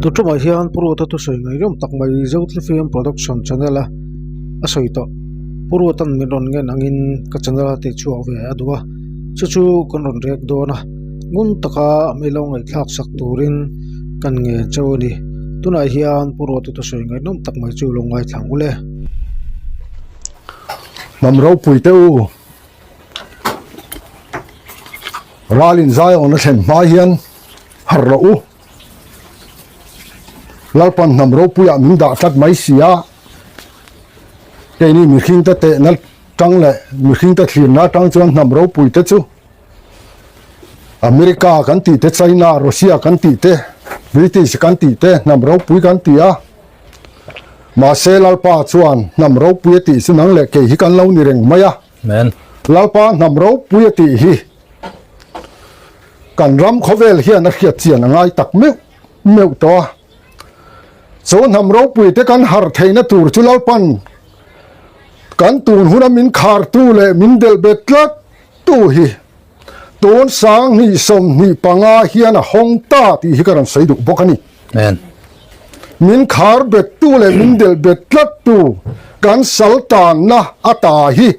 Tuṭumah hian Pu Ruata thusawi ngaihnawm tak mai Zothlifim Production channel a a sawi tawh. Pu Ruata'n min rawn ngen angin ka channel a tihchhuak ve a duh a, chu chu kan rawn rek dawn a, ngun taka mi lo ngaihthlak sak turin kan ngen chauh a ni. Tunah hian Pu Ruata thusawi ngaihnawm tak mai chu lo ngaithla ang ule. Hnam ropui te u. Ralin Zion a thlen hma hian harh rawh u. Lalpan hnam ropuiah min dah tlat mai si a, keini mihringte tehna tang leh mihringte thlirna atang chuan hnam ropuite chu America kan tih te, China, Russia kan tih te, British kan tih te hnam ropui kan ti a. Mahse Lalpa chuan hnam ropui a tih chu nang leh kei hi kan lo ni reng mai a. Amen. Lalpa hnam ropui a tih hi kan ram khawvel hian a hriat chian a ngai tak meuh meuh tawh a. Chu hnam ropui te kan harh theihna tur chu Lalpan kan tun huna min khartu leh min delh bet tlat tu hi tun 2025 hian a hawng ta tih hi ka rawn sawi duh bawk a ni. Amen. Min khar bet tu leh min delh bet tlat tu kan sal tanna a ta hi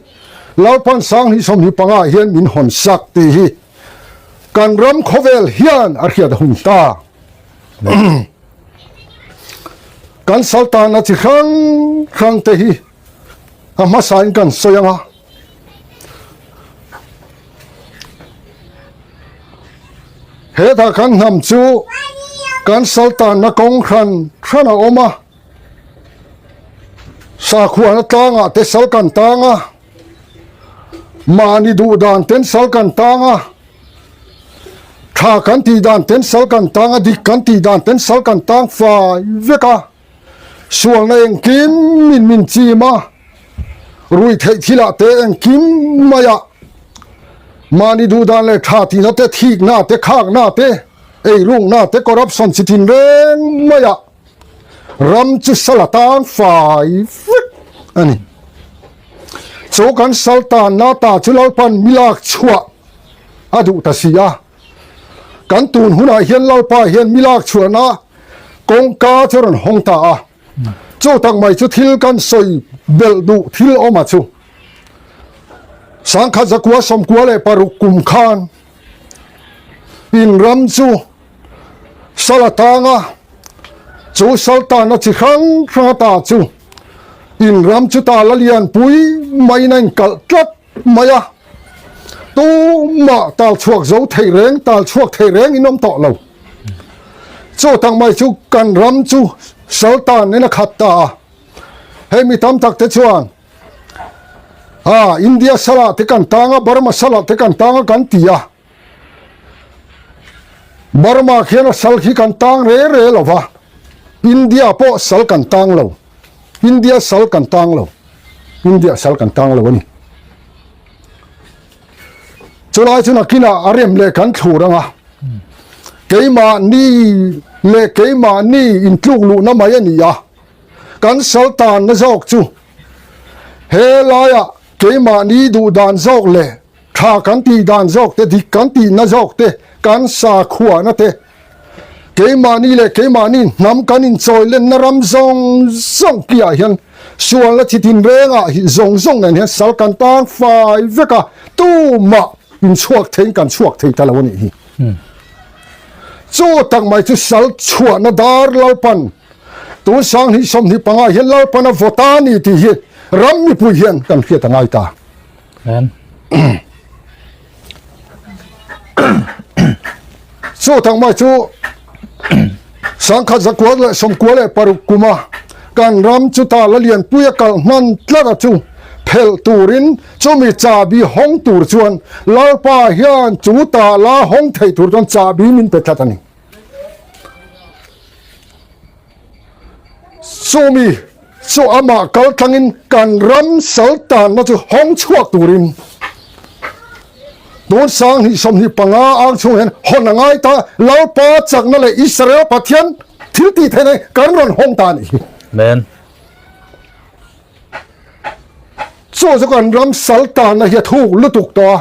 Lalpan 2025 hian min hawn sak tih hi kan ram khawvel hian a hriat a hun ta. Kan sal tanna chi hrang hrang te hi a hmasain kan sawi ang a. Hetah kan hnam chu kan saltanna kawng hran hran a awm a, sakhuana tlangah te sal kan tang a, mahni duh dan ten sal kan tang a, tha kan tih dan ten sal kan tang a, dik kan tih dan ten sal kan tang fai vek a. Sualna engkim min min chim a, rui theih thilah te engkim maia mahni duhdan leh tha tihna te, thikna te, khakna te, eirukna te, corruption chi thin reng maia ram chu sal a tang fai vek a ni. Chu kan sal tanna ta chu Lalpan milak chhuah a duh ta si a. Kan tun hunah hian Lalpa hian milak chhuahna kawngka chu a rawn hawng ta a. Chu tak mai chu thil kan sawi belh duh thil awm a chu. 1996 kum khan in ram chu sal a tang a, chu sal tanna chi hrang hrang ata chu in ram chu ta la lianpui maiin a inkalh tlat mai a. Tumah tal chhuak zo thei reng, tal chhuak thei reng in awm tawh lo. Chu tak mai chu kan ram chu Sultan in a khat ta a. Hei mi tam tak te chuan a India sala te kan tang a, Burma sala te kan tang a kan ti a. Burma khian a sal khi kan tang re re lo va. India pawh sal kan tang lo. India sal kan tang lo. India sal kan tang lo a ni. Chulai chu nakinah a rem leh kan thlur anga keimahni leh keimahni intluk luhna mai a ni a, kan sal tanna zawk chu he laiah keimahni duh dan zawk leh tha kan tih dan zawk te, dik kan tihna zawk te, kan sakhuana te, Keimahni leh keimahni hnam kan inchawi lenna ram zawng zawng kiah hian sualna chi tinrengah hi zawng zawng nen hian sal kan tang fai vek a, tumah inchhuak theiin kan chhuak thei ta lo a nih hi. Chu tak mai chu sal chhuahna dar Lalpan tun 2025 hian Lalpan a vaw ta a ni tih hi ram mipui hian kan hriat a ngai ta. Chu tak mai chu 1996 kuma kan ram chu ta la lianpui a kalh hman tlat a chu phelh turin chumi chahbi hawng tur chuan Lalpa hian chu ta la hawng thei tur chuan chahbi min pe tlat a ni. Chumi chu amah kal tlangin kan ram sal tanna chu hawng chhuak turin tun 2025 ang chhung hian hawn a ngai ta, Lalpa chakna leh Israel Pathian thil tih theihna hi kan rawn hawng ta a nih hi. Amen. Chu chu kan ram sal tanna hi a thuk lutuk tawh a,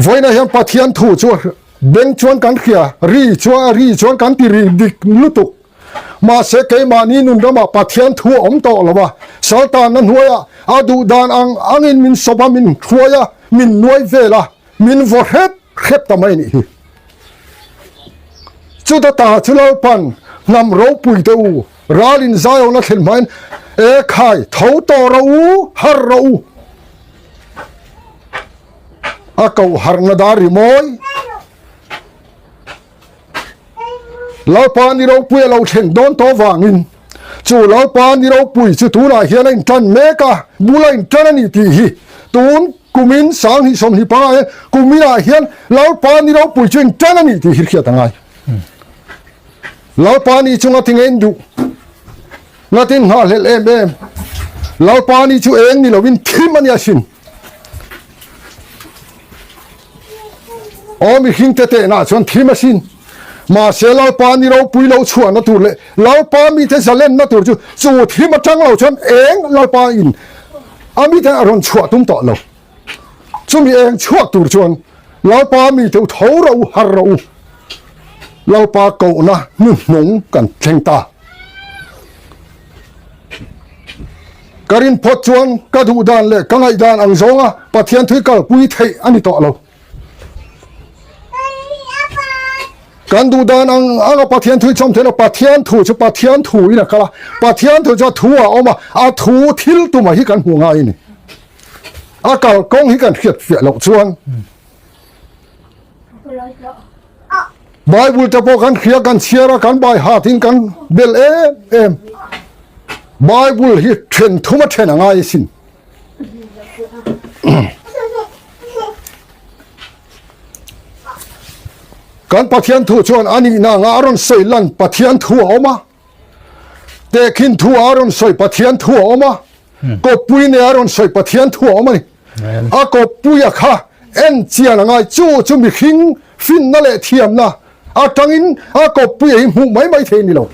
vawiinah hian Pathian thu chu beng chuan kan hria, ri chuan a ri chuan kan ti ri dik lutuk. Mahse keimahni nun ramah Pathian thu a awm tawh lo a, Saltanna hnuaiah a duh dan ang angin min sawp a, min hruai a, min nuai vel a, min vaw hrep hrep ta mai a nih hi. Chuta ta chu Lalpan hnam ropui te u, ral in Zion a thlen hmain, E khai, tho tawh rawh u, harh rawh u. A koh harhna dar rimawi. Lalpa ni ropui a lo thleng dawn tawh vangin chu Lalpa ni ropui chu tunah hian a intan mek a, bul a intan a ni tih hi tun kumin 2025 ah hian kuminah hian Lalpa ni ropui chu intan a ni tih hi hriat a ngai. Lalpa ni chu ngatin a induh, ngatin nghahhlelh em em. Lalpa ni chu eng ni lovin thim a ni asin. Aw mihring te tehnah chuan thim asin. Mahse Lalpa ni ropui lo chhuahna tur leh Lalpa mite zalenna tur chu chu thim atang lo chuan eng Lalpa in a mite a rawn chhuah tum tawh lo. Chumi eng chhuak tur chuan Lalpa mite u tho rawh u har rawh u. Lalpa kohna hnuhnung kan thleng ta. Ka rin phawt chuan ka duh dan leh ka ngaih dan ang zawnga Pathian thui kalpui theih a ni tawh lo. Kan duh dan ang anga Pathian thui chawm theih lo, Pathian thu chu Pathian thu in a kal a, Pathian thu chu a thu a awm a, a thu thil tuma hi kan hmu ngai a ni. A kalkawng hi kan hriat fiah loh chuan Bible te pawh kan hria kan chhiar a kan bai hatin kan bel em em Bible hi then thum a then a ngai asin. Kan Pathian thu chuan a nihna anga a rawn sawi lan Pathian thu a awm a. Tehkhin thu a rawn sawi Pathian thu a awm a. Kawppui ne a rawn sawi Pathian thu a awm a ni. A kawppuia kha en chian a ngai. Chu chu mihring finna leh thiamna atangin a kawppuia hi hmuh mai mai thei a ni lo.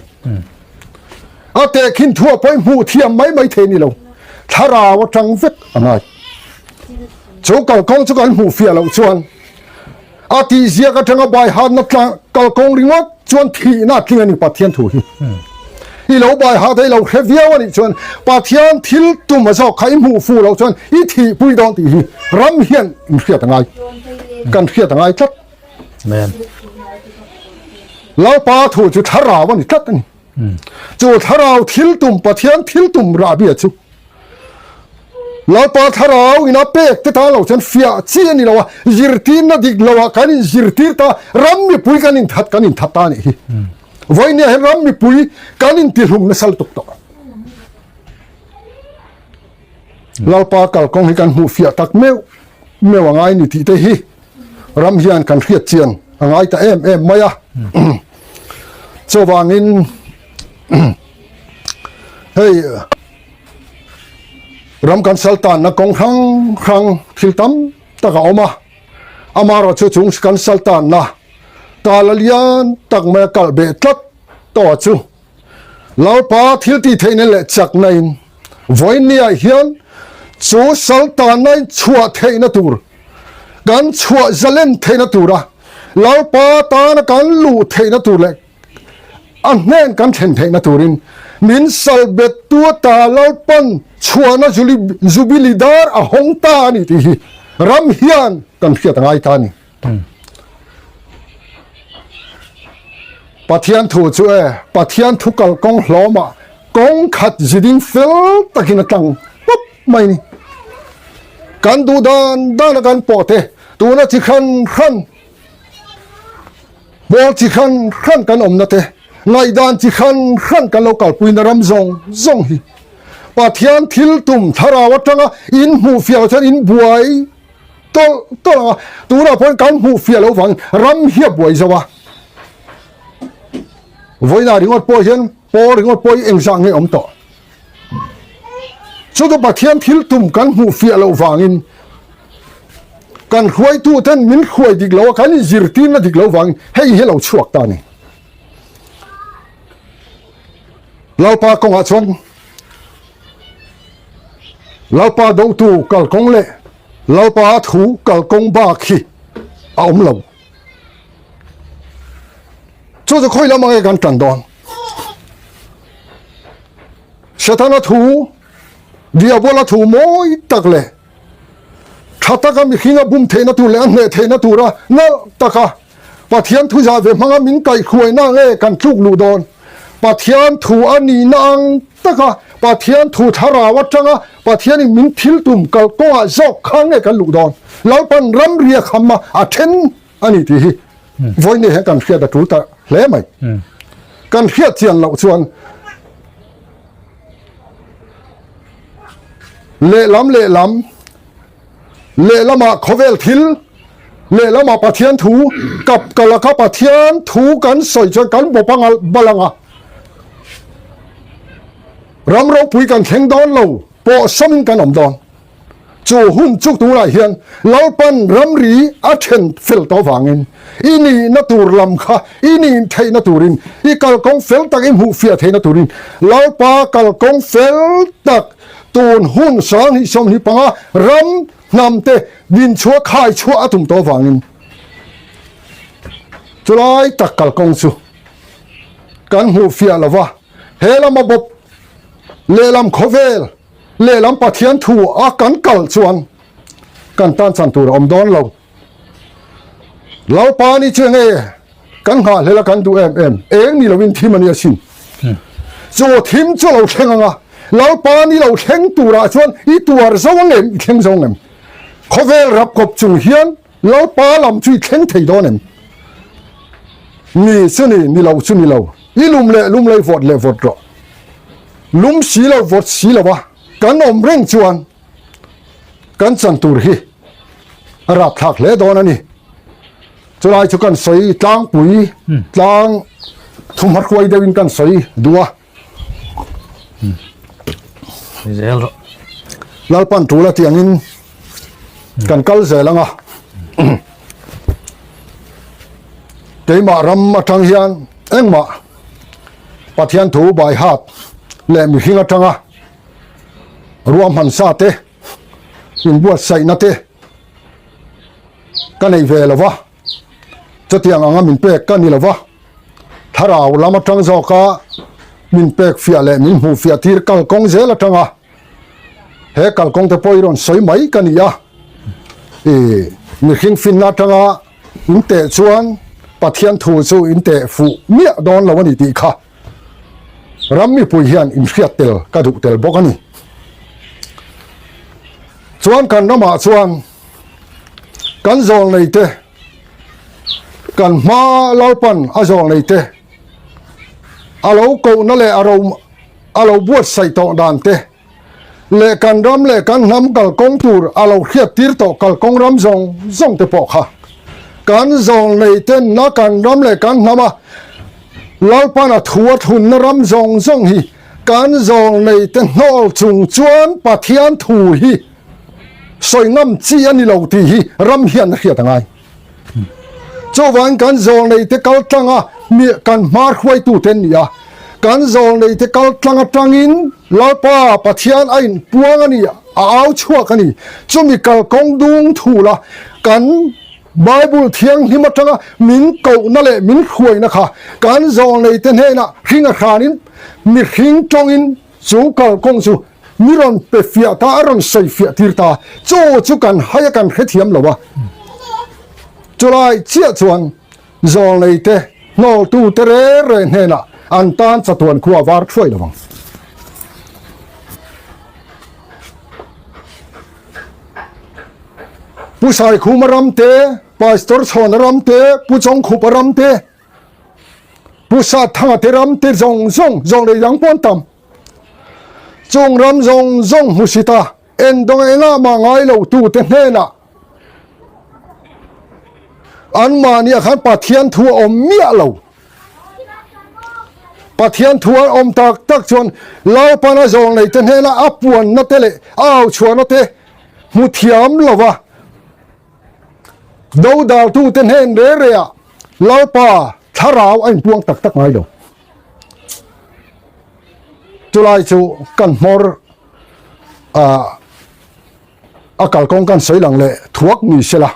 A tehkhin thuah pawhin hmuh thiam mai mai thei a ni lo. Thlarau atang vek a ngai. Chu kalkawng chu kan hmuh fiah loh chuan A tihziak atanga baihatna kalkawng ringawt chuan thihna a tling a ni Pathian thu hi. I lo baihat a i lo hre viau a nih chuan Pathian thil tum a zawk kha i hmuh fuh loh chuan i thihpui dawn tih hi ram hian in hriat a ngai. Kan hriat a ngai tlat. Amen. Lalpa thu chu thlarau a ni tlat a ni. Chu thlarau thil tum Pathian thil tum rahbia chu Lalpa thlarau in a pek te tan lo chuan fiah chi a ni lo a, zirtirna dik lo ah kan in zirtir ta, ram mipui kan in that kan in that ta a nih hi. Vawinia hian ram mipui kan in tihlum nasa lutuk tawh. Lalpa kalkawng hi kan hmuh fiah tak meuh meuh a ngai ni tih te hi ram hian kan hriat chian a ngai ta em em mai a. Chuvangin hei Ram kan sal tanna kawng hrang hrang thil tam tak a awm a, amaherawhchu chung kan sal tanna tala lian tak mai a kalh beh tlat tawh chu Lalpa thil tih theihna leh chakna in vawinia hian chu sal tanna in chhuah theihna tur kan chhuah zalen theihna tura Lalpa tana kan luh theihna tur leh A hnen kan thlen theihna turin min sal bettu ata Lalpan chhuahna Jubili dar a hawng ta a ni tih hi ram hian kan hriat a ngai ta a ni. Pathian thu chu e, Pathian thu kalkawng hlawmah kawng khat ziding fel takin a tlang pawp mai a ni. Kan duh dan dana kan pawh te tuna chi hran hran Pawl chi hran hran kan awmna te, ngaihdan chi hran hran kan lo kalpuina ram zawng zawng hi Pathian thil tum thlarau atanga in hmuh fiah loh chuan in buai tawlh tawlh ang a, tunah pawhin kan hmuh fiah loh vangin ram hi a buai zo a. Vawiinah ringawt pawh hian pawl ringawt pawh hi engzah nge awm tawh? Chu chu Pathian thil tum kan hmuh fiah loh vangin kan hruaitu ten min hruai dik lo a, kan inzirtirna dik lo vangin hei hi lo chhuak ta a ni. Lalpa kawngah chuan Lalpa dotu kalkawng leh Lalpa thu kalkawng bak hi a awm lo. Chu chu khawi lam ange kan tan dawn. Setana thu, Diabola thu mawi tak leh tha taka mihringa bum theihna tur leh a hneh theihna tura nalh taka Pathian thu zah ve hmanga min kaihhruaina nge kan tluk luh dawn? Pathian thu a nihna ang taka Pathian thu thlarau atanga Pathianin min thil tum kalkawngah zawk kha nge kan luh dawn? Lalpan ramria kham a a then a ni tih hi vawiin hian kan hriat a tul ta hle mai. Kan hriat chian loh chuan lehlam lehlam lehlamah khawvel thil lehlamah Pathian thu kap ka laka Pathian thu kan sawi chuan kan bawp anga bal anga ram ropui kan thleng dawn lo pawh sawmin kan awm dawn. Chu hun chu tunah hian Lalpan ramri a then fel tawh vangin i nihna tur lam kha i nih theihna turin i kalkawng fel tak i hmuh fiah theihna turin Lalpa kalkawng fel tak tun hun 2025 ram hnam te dinchhuah khai chhuah a tum tawh vangin chulai tak kalkawng chu kan hmuh fiah lova he lama bawp lehlam khawvel Lehlam Pathian thu a kan kal chuan kan tan chan tur a awm dawn lo. Lalpa ni chu enge kan nghahhlel a kan duh em em, eng ni loin thim a ni asin. Chu thim chu lo thleng anga, Lalpa ni lo thleng turah chuan i tuar zo ang em, i thleng zo ang em? Khawvel rap kawp chung hian Lalpa lam chu i thleng thei dawn em? Ni chu ni, ni lo chu ni lo. I lum leh lum lo i vawt leh vawt rawh. Lum si lo vawt si lo a kan awm reng chuan kan chan tur hi a rapthlak hle dawn a ni. Chulai chu kan sawi tlangpui tlang thumhma hruai deuhin kan sawi duh a. Zel rawh. Lalpan tul a tiangin kan kal zel anga. Keimah ram atang hian engmah Pathian thu bai hat leh mihring atanga ruahman sa te inbuatsaihna te ka nei ve lo va, chutiang anga min pek ka ni lo va, thlarau lam atang zawka min pek fiah leh min hmuh fiah tir kalkawng zel atanga he kalkawng te pawh i rawn sawi mai ka ni a, i mihring finna atanga in teh chuan Pathian thu chu in teh fuh miah dawn lo a ni tih kha ram mipui hian in hriat tel ka duh tel bawk a ni. Chuan kan ramah chuan kan zawl nei te kan hma Lalpan a zawl nei te a lo kohna leh a ro a lo buatsaih tawh dan te leh kan ram leh kan hnam kalkawng tur a lo hriat tir tawh kalkawng ram zawng zawng te pawh kha kan zawl nei ten na kan ram leh kan hnam a Lalpan a thu a thunna ram zawng zawng hi kan zawl nei te hnawl chung chuan Pathian thu hi sawi ngam chi a ni lo tih hi ram hian a hriat a ngai. Chuvangin kan zawlneite kal tlanga mi kan hma hruaitute an ni a, kan zawlneite kal tlang atangin Lalpa Pathian a inpuang a ni, a au chhuak a ni. Chumi kalkawng dung thul a, kan Bible thianghlim atanga min kohna leh min hruaina kha kan zawlneite hnenah hring a hranin mihring tawngin Chu kalkawng chu mi rawn pe fiah ta, a rawn sawi fiah tir ta. Chaw chu kan hai a, kan hrethiam lo a. Chulai chiah chuan zawlnei te, hnawltu te re re hnenah an tan chatuan khua var thuai lo ang. Pu Saikhuma ram te, Pastor Chhawna ram te, Pu Chawngkhupa ram te, Pu Satthanga te ram te zawng zawng zawng leh dang pawh an tam. Chung ram zawng zawng hmusit a, endawng engah mah ngai lo tu te hnenah anmahniah khan Pathian thu a awm miah lo. Pathian thu an awm tak tak chuan Lalpana zawng nei te hnenah a puanna te leh a auchhuahna te hmu thiam lo va, Dodaltute hnen re re ah Lalpa thlarau a inpuang tak tak ngai lo. Chulai chu kan hmawr a kalkawng kan sawi lang leh thuak ni sela.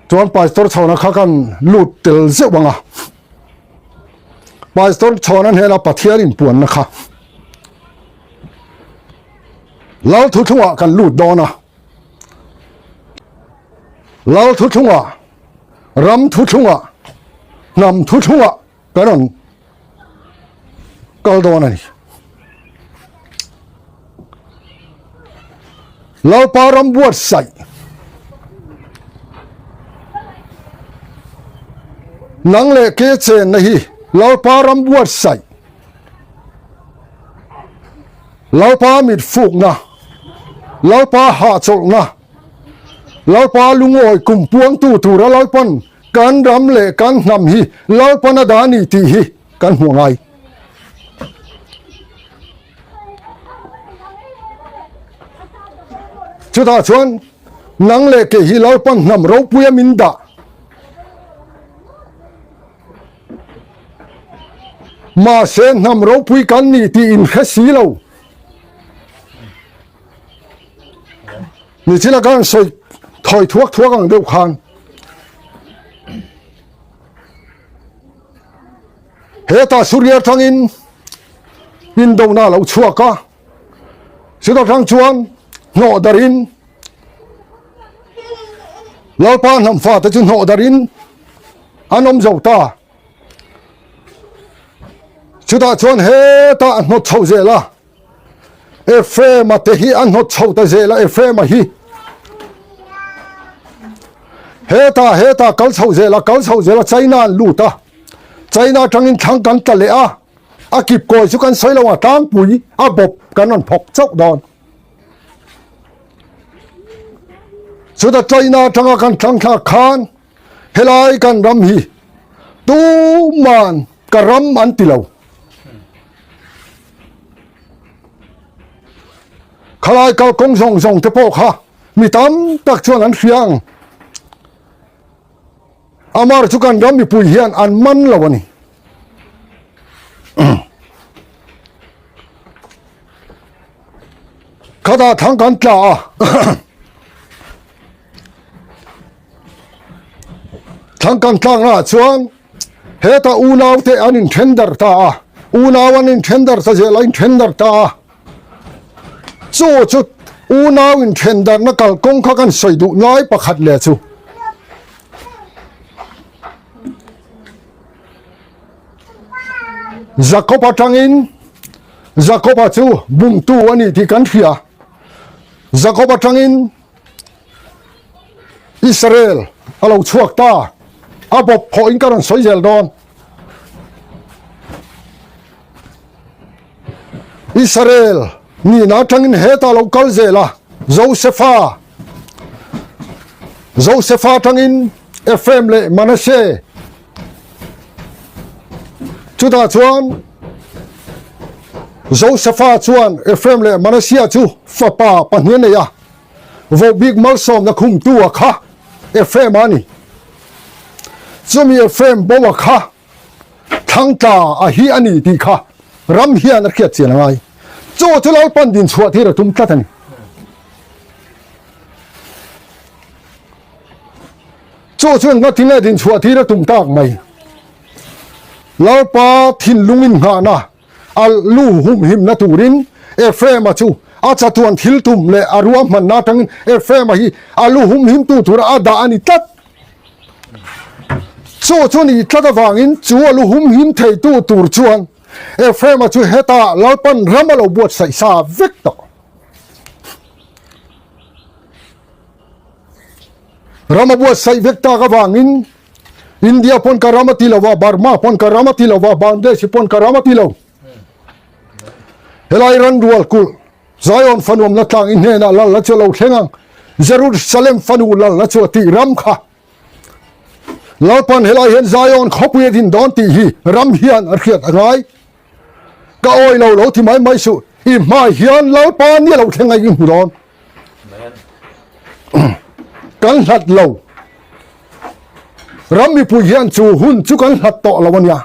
Chuan Pastor chhona kha kan lut tel zeuh ang a. Pastor Chhawna hnena Pathian inpuanna kha Lal thuthlungah kan lut dawn a. Lal thuthlungah, ram thuthlungah, hnam thuthlungah kan rawn kal dawn a ni. Lalpa ram buatsaih nang leh ke chenna hi Lalpa ram buatsaih Lalpa mit fukna Lalpa hahchawlhna Lalpa lungawi kum puangtu tura Lalpan Kan ram leh kan hnam hi Lalpan a dah a ni tih hi kan hmuh ngai. Chutah chuan nang leh kei hi Lalpan hnam ropui a min dah. Mahse hnam ropui kan ni tih inhre si lo. Nichina khan sawi thawi thuak thuak ang deuh khan hetah Suria atangin indona a lo chhuak a, chuta tang chuan hnawh darin Lalpa hnam fate chu hnawh darin an awm zo ta. Chutah chuan hetah a hnawt chho zel a. Ephraim-a te hi a hnawt chho ta zel a, Ephraim-a hi hetah hetah kal chho zel a, kal chho zel a, China an lut a, China atangin thlang kan tla leh a, a kip kawi chu kan sawi lo ang, tlangpui a bawp kan rawn phawk chauh dawn. Chuta China atanga kan thlang thlak khan helai kan ram hi tuman ka ram an ti lo. Khalai kalkawng zawng zawng te pawh kha mi tam tak chuan an hria ang. Amar chu kan ram mipui hian an man lo a ni. Khatah thang kan tla a. Thlang kan tlaknaah chuan heta unaute an inthen darh ta a, unau an inthen darh ta zel a inthen darh ta a. Chu chu unau inthen darhna kalkawng kha kan sawi duh lai pakhat leh chu. Jakob atangin Jakob-a chu bumtu a ni tih kan hria. Jakob atangin Israel a lo chhuak ta, a bawp phawhin ka rawn sawi zel dawn. Israel nihna atangin hetah lo kal zel a, Josefa, Josefa atangin Ephraim leh Manasseh, chutah chuan Josefa chuan Ephraim leh Manasseh chu fapa pahnih a nei a. Vohbik malsawmna khumtu a kha Ephraim a ni. Chumi Ephraim bo a kha thlangtla a hi a ni tih kha ram hian a hriat chian a ngai. Chu chu Lalpan din chhuah tir a tum tlat a ni. Chu chu engngah tinge din chhuah tir a tum tak mai. Lalpa thinlung innghahna A lu humhimna turin Ephraim-a chu a chatuan thil tum leh a ruahmanna atangin Ephraim-a hi a lu humhimtu tura a dah a ni tlat. Chu chu nih tlat avangin chu a lu humhim theitu tur chuan Ephraim-a chu hetah Lalpan ram a lo buatsaih sa vek tawh. Ram a buatsaih vek tak avangin India pawn ka ram a ti lo va, Burma pawn ka ram a ti lo va, Bangladesh pawn ka ram a ti lo. Helai ran rual kulh Zion fanuam la tlang i hnenah lal la chu a lo thleng ang, Jerusalem fanu lal la chu a tih ram kha. Lalpan helai hian Zion khawpui a din dawn tih hi ram hian a hriat a ngai. Ka awi lo lo ti mai mai suh, i hmai hian Lalpa ni a lo thleng a i hmu dawn. Kan hlat lo. Ram mipui hian chu hun chu kan hlat tawh lo a nia.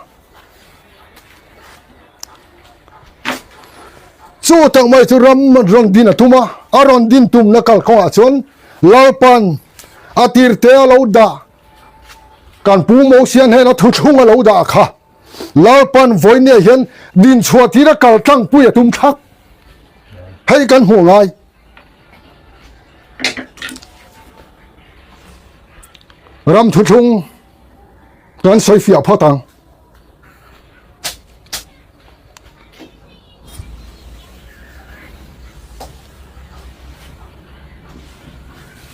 Chu tak mai chu ram rawn din a tum a, a rawn din tumna kalkawngah chuan Lalpan a tirte a lo dah, kan Pu Mosian hnena thuthlung a lo dah kha. Lalpan vawinia hian dinchhuah tira kal tlangpui a tum thlak. Hei kan hmuh ngai. Ram thuthlung kan sawi fiah phawt ang.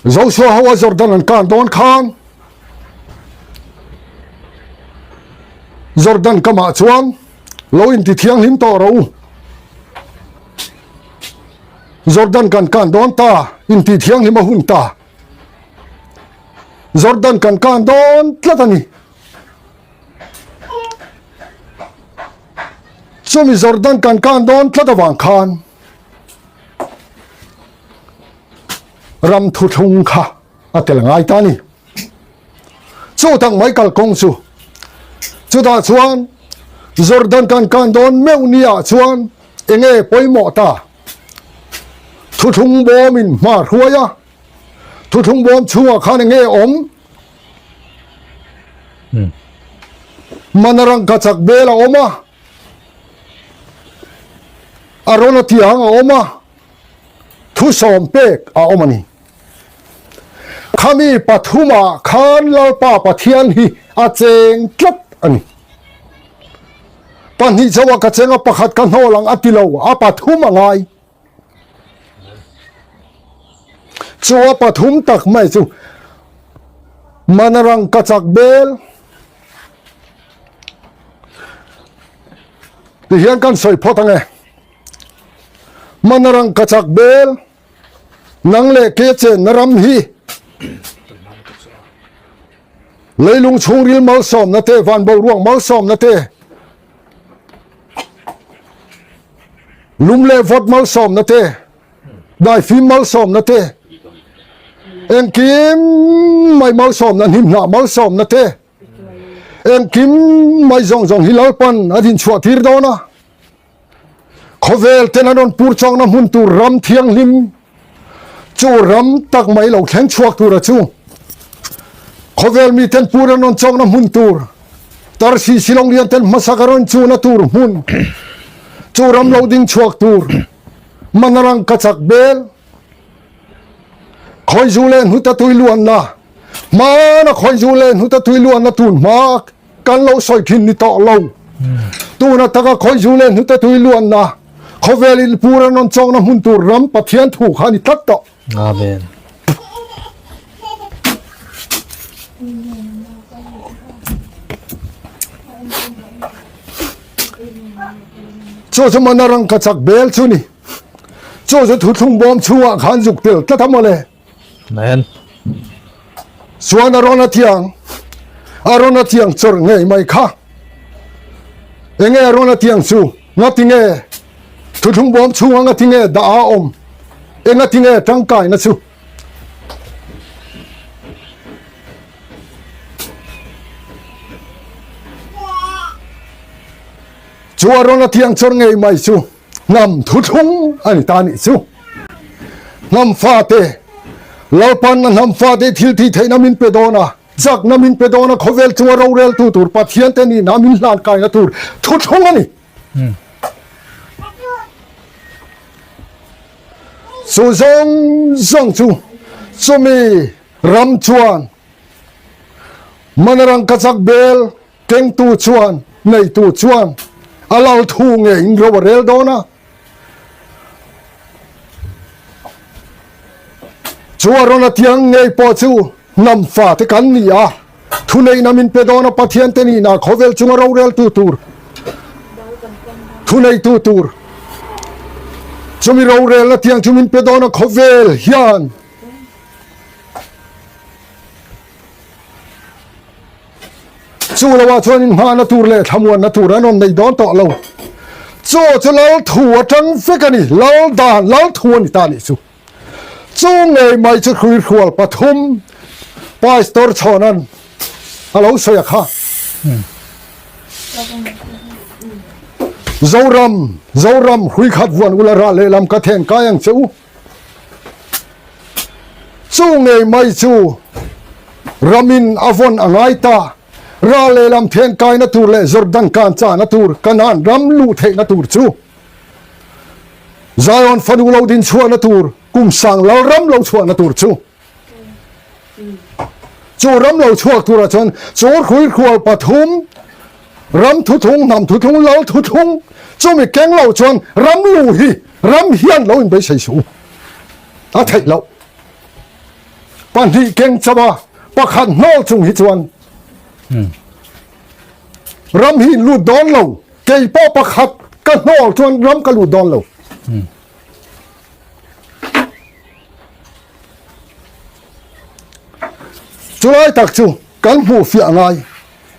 Joshua ho a Jordan an kan dawn khan Jordan kamah chuan lo inti thianghlim tawh rawh u. Jordan kan kan dawn ta inti thianghlim a hun ta. Jordan kan kan dawn tlat a ni. Chumi Jordan kan kan dawn tlat avang khan ram thuthlung kha a tel ngai ta ni. Chu tak mai kalkawng chu chutah chuan Jordan kan kan dawn meuh nia chuan enge pawimawh ta thuthlung bawmin hma hruai a thuthlung bawm chhungah khan enge awm Mana rangkachak bel a awm a, a rawn a tiang a awm a, thusawm pek a awm a ni. Khami pathumah khan Lalpa Pathian hi a cheng tlat a ni. Pahnih chauh ka cheng a, pakhat ka hnawl ang a ti lo, a pathum a ngai. Chu a pathum tak mai chu Manarang ka chak bel ti hian kan sawi phawt ange. Manarang ka chak bel nang leh ke chenna ram hi leilung chhungril malsawmna te van boruak malsawmna te Lum leh vawt malsawmna te, daifim malsawmna te, engkim mai malsawmna, hnimhnah malsawmna te, engkim mai zawng zawng hi Lalpan a dinchhuah tir dawn a. Khawvel ten an rawn pur chawkna hmun tur ram thianghlim chu ram tak mai lo thleng chhuak tura chu khawvel mi ten pur an rawn chawkna hmun tur Tarsi Shillong lian ten hmasak a rawn chuna tur hmun chu ram lo ding chhuak tur Manarang ka chak bel khawizu leh hnuta tui luanna hmana khawizu leh hnuta tui luanna tun hma Kan lo sawi thin ni tawh lo. Tuna taka khawizu leh hnute tui luanna khawvel in pur an rawn chawkna hmun tur ram Pathian thu kha a ni tlat tawh. Amen. Chu chu mana rangka chak bel chu ni. Chu chu thuthlung bawm chhungah khan zuk tel tlat a mawle. Amen. Chuan a rawn a tiang, a rawn a tiang chawrh ngei mai kha. Enge a rawn a tiang chu? Ngati nge thuthlung bawm chhunga ngati nge dah a awm? Engati nge tangkaina chu? Chu a rawn a tiang chawrh ngei mai chu. Hnam thuthlung a ni ta nih chu. Hnam fate, Lalpan a hnam fate thil tih theihna min pe dawn a, chakna min pe dawn a, khawvel chunga roreltu tur Pathian te nihna min hlan kaina tur thuthlung a ni. Chu zawng zawng chu chumi ram chuan Manarang ka chak bel Kengtu chuan, neitu chuan a lal thu ngeiin ro a rel dawn a. Chu a rawn a tiang ngei pawh chu hnam fate kan ni a, thuneihna min pe dawn a, Pathian te nihna khawvel chunga roreltu tur, thuneitu tur, chumi rorelna tiang chu min pe dawn a, khawvel hian. Chu loah chuan inhmahna tur leh thlamuanna tur an rawn nei dawn tawh lo. Chu chu lal thu atang vek a ni, lal dan, lal thu a ni ta nih chu. Chu ngei mai chu hruihrual pathum Pastor Chhawna'n a lo sawi a kha. Zoram, Zoram, hruikhat vuan ula rah lehlam ka then kai ang che u. Chu ngei mai chu ramin a vawn a ngai ta. Ral lehlam thian kaina tur leh Jordan kan chahna tur Kanaan ram luh theihna tur chu Zion fanu lo din chhuahna tur kum sang lal ram lo chhuahna tur chu chu ram lo chhuak turah chuan chu hruihrual pathum ram thuthlung hnam thuthlung lal thuthlung chumi keng lo chuan ram lu hi ram hian lo inbeisei suh u a theih loh. Pahnih keng chauh a, pakhat hnawl chung hi chuan ram hi in lut dawn lo, kei pawh pakhat ka hnawl chuan ram ka lut dawn lo. Chulai tak chu kan hmuh fiah ngai,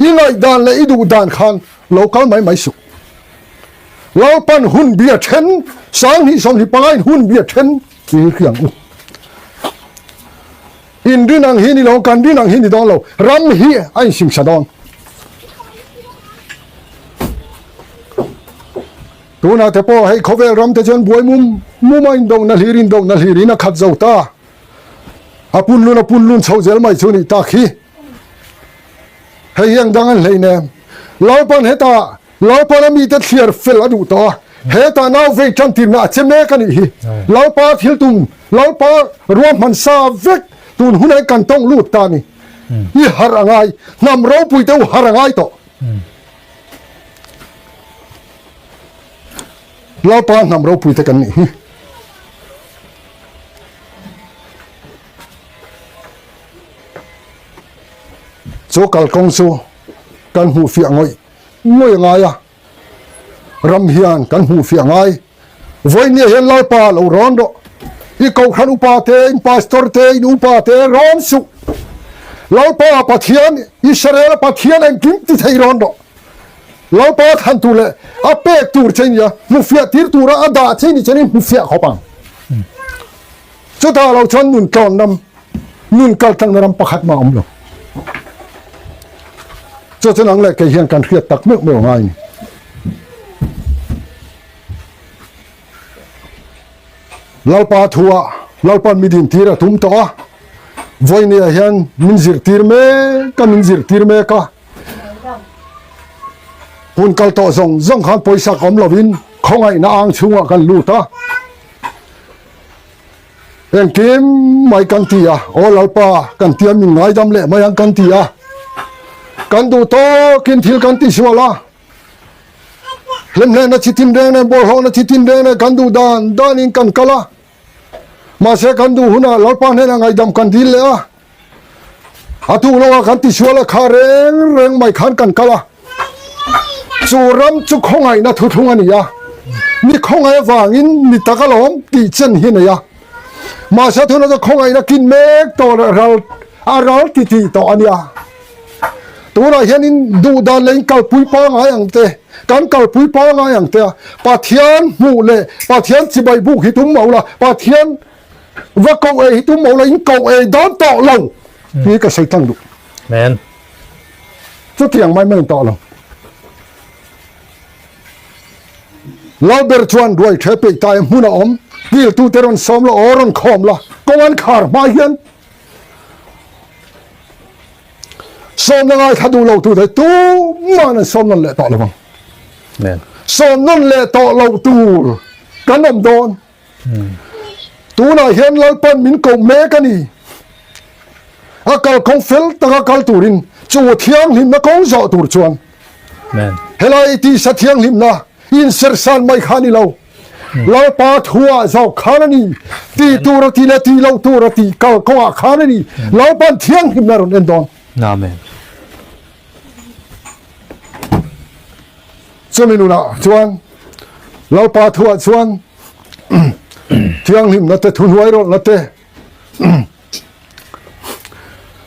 i ngaihdan leh i duh dan khan lo kal mai mai suh. Lalpan hun bia then, 20 25 in hun bia then ti hi hriang u. In rin ang hi ni lo, kan rin ang hi ni dawn lo, ram hi a insingsa dawn. Tunah te pawh hei khawvel ram te chuan buai mum mum a indohna hlir indohna hlir in a khat zo ta. A punlun a punlun chho zel mai chu nih tak hi. Hei hi ang dang an hlei nem. Lalpan hetah Lalpan a mite thliar fel a duh tawh a, hetah nau vei tan tirna a che mek a nih hi. Lalpa thil tum, Lalpa ruahman sa vek tun hunah kan tawng lut ta a ni. I harh a ngai, hnam ropui te u harh a ngai tawh. Lalpa hnam ropui te kan nih hi. Chu kalkawng chu kan hmuh fiah ngawih ngawih a ngai a, ram hian kan hmuh fiah ngai. Vawinia hian Lalpa lo rawn rawh, i kohhran upa te, in pastor te, in upa te rawn suh. Lalpa Pathian, Israel Pathian engkim ti thei rawn rawh. Lalpa thlan tur leh a pek tur che nia, hmu fiah tir tura a dah che ni chuan in hmu fiah khawp ang. Chutah lo chuan nun tlawn ram, nun kal tlangna ram pakhat mah a awm lo. Chu chu nang leh kei hian kan hriat tak meuh meuh ngai ni. Lalpa thua Lalpan mi din tir a tum tawh a, vawinia hian min zirtir mek a, min zirtir mek a. Hun kal tawh zawng zawng khan pawisa ka awm lovin khawngaihna ang chhungah kan lut a. Engkim mai kan ti a, aw Lalpa kan tia min ngaidam leh mai ang kan ti a, kan duh tawkin thil kan ti sual a, hlemhlehna chi tin reng nen bawlhhlawhna chi tin reng nen kan duh dan danin kan kal a, mahse kan duh hunah Lalpa hnenah ngaidam kan dil leh a, A tuk lawngah kan tisual a kha reng reng mai khan kan kal a, chu ram chu khawngaihna thuthlung a ni a, mi khawngaih avangin mi tak alawm tih chen hi a nei a, mahse thuna chu khawngaihna kin mek tawh leh ral a ral ti tih tawh a nia. Tunah hianin duhdan leh in kalpui pangai ang te, kan kalpui pangai ang te a, Pathian hmuh leh Pathian chibai buk hi tum lo la, Pathian Va koh ei hi tum lo la in koh ei dawn tawh lo hi ka sawi tlang duh. Amen. Chutiang mai mai tawh lo. Lalber chuan ruai the peih tai hmun a awm kil tu te rawn sawm la aw rawn khawm la kawng an khar hma hian sawm na ngai thla duh lo tu te tu man an sawm nawn leh tawh lo ang. Amen. Sawm nawn leh tawh lo tur kan awm dawn. Tunah hian Lalpan min koh mek a ni. A kalkawng fel taka kal turin chu thianghlimna kawng zawh tur chuan helai tisa thianghlimna insersan mai kha a ni lo. Lalpa thuah zawk khan a ni. Ti tur a ti leh ti lo tur a tih kalkawngah khan a ni. Lalpan thianghlimna a rawn en dawn. Amen. Chumi nunah chuan Lalpa thuah chuan thianghlimna te, thuhnuai rawlhna te,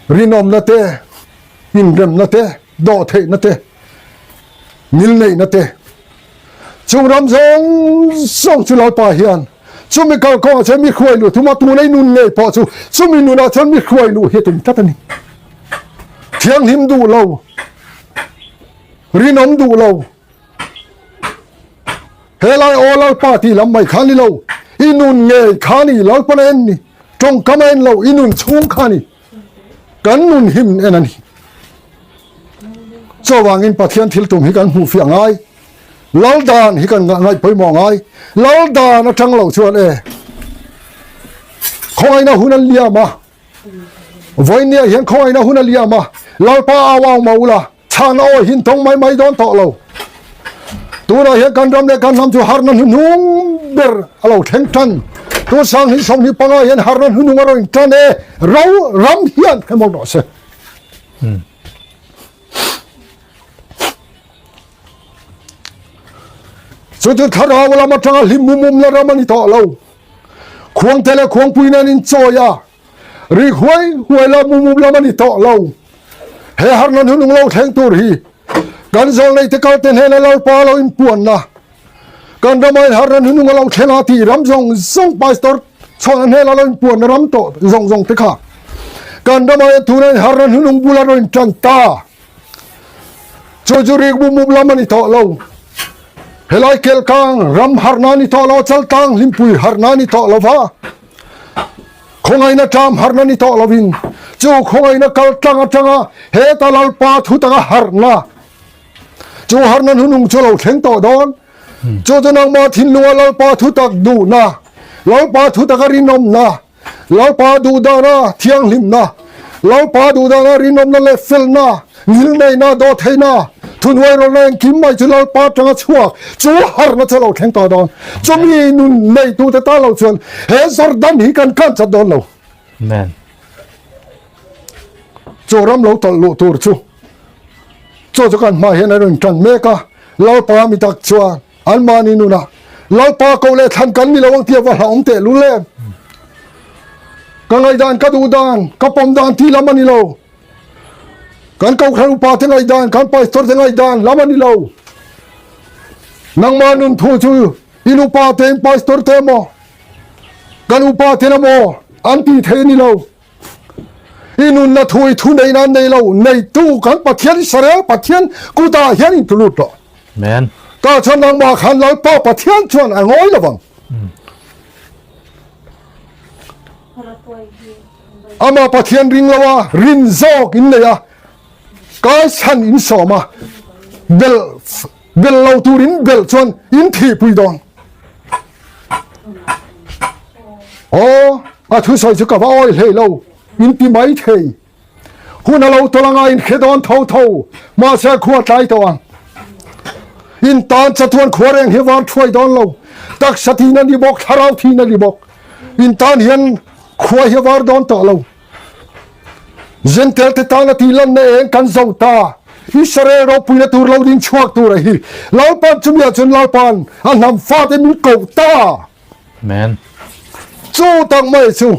rinawmna te, inremna te, dawhtheihna te, milneihna te, chung ram zawng zawng chu Lalpa hian chumi kalkawngah chuan mi hruai luh thum a, tuna i nun ngei pawh chu chumi nunah chuan mi hruai luh hi a tum tlat a ni. Thianghlim duh lo, rinawm duh lo, Helai aw Lalpa tih lam mai kha ni lo, i nun ngei kha ni, Lalpan a en ni, tawngkam a en lo, i nun chhung kha ni, kan nun him en a ni. Chuvangin Pathian thil tum hi kan hmuh fiah ngai. Lal dan hi kan ngaih pawimawh ngai. Lal dan atang lo chuan e khawngaihna hun a liam a. Vawinia hian khawngaihna hun a liam a. Lalpa au au mah ula, chhan a awi hin tawng mai mai dawn tawh lo. Tunah hian kan ram leh kan hnam chu harna hnuhnung ber a lo thleng tan. Tun 2025 hian harna hnuhnung a rawn intan e, ro ram hian hre mawlh rawh se. Chu chu thlarau lam atanga hlim mum mum la ram a ni tawh lo. Khuangte leh khuangpui nen inchawi a, rik huai huai la mum mum lam a ni tawh lo. He harna hnunung lo thleng tur hi kan zawlnei te kalte hnena Lalpa lo inpuanna, kan rama in harna hnunung a lo thleng a tih ram zawng zawng Pastor Chhawna hnena lo inpuanna ram tawh zawng zawng te kha kan rama hian tuna in harna hnunung bula rawn intan ta. Chu chu rik mum mum lam a ni tawh lo. Helai kelkang ram harna a ni tawh lo, chaltlang hlimpui harna a ni tawh lo va. Khawngaihna ṭam harna ni tawh lovin chu khawngaihna kal tlang aṭanga heta Lalpa thu taka harna chu harna hnunung chu lo thleng tawh dawn. Chu chu nangmah thinlunga Lalpa thu tak duhna, Lalpa thu taka rinawmna, Lalpa duhdana thianghlimna, Lalpa duhdana rinawmna leh felna, ngilneihna, dawhtheihna, thuhnuairawlna engkim mai chu Lalpa atanga chhuak chu harna chu a lo thleng tawh dawn. Chumi nun neitute tan lo chuan he Jordan hi kan kan chat dawn lo. Amen. Chu ram lo tawlh luh tur chu chu chu kan hma hian a rawn tan mek a, Lalpa mi tak chuan Anmahni nunah Lalpa ko leh thlan kan ni lo ang tih a va hlauhawm teh lul em? Ka ngaihdan, ka duhdan, ka pawm dan tih lam a ni lo. Kan kohhran upa te ngaihdan, kan pastor te ngaihdan lam a ni lo. Nangmah nun thu chu in upa te, in pastor te emaw, kan upa ten emaw an tih theih a ni lo. I nunna thu i thu neihna an nei lo, neitu kan Pathian Israel Pathian kutah hian in tlu lut rawh. Amen. Tah chuan nangmah khan Lalpa Pathian chuan a ngawi lo vang. Amah Pathian ring lo a, rin zawk in nei a, kai chhan in sawm a, bel bel lo tur in bel chuan in thihpui dawn. Aw, a thusawi chu ka va awi hlei lo, in ti mai thei. Hun a lo tawlh anga in hre dawn tho tho, mahse khua tlai tawh ang. In tan chatuan khua reng hi var thuai dawn lo, taksa thin a ni bawk, thlarau thin a ni bawk. In tan hian khua hi var dawn tawh lo. Zentel te tan a tih lanna eng kan zo ta. Israel ropuina tur lo ding chhuak tur a hi. Lalpan chumi ah chuan Lalpan a hnam fate min koh ta. Amen. Chu tak mai chu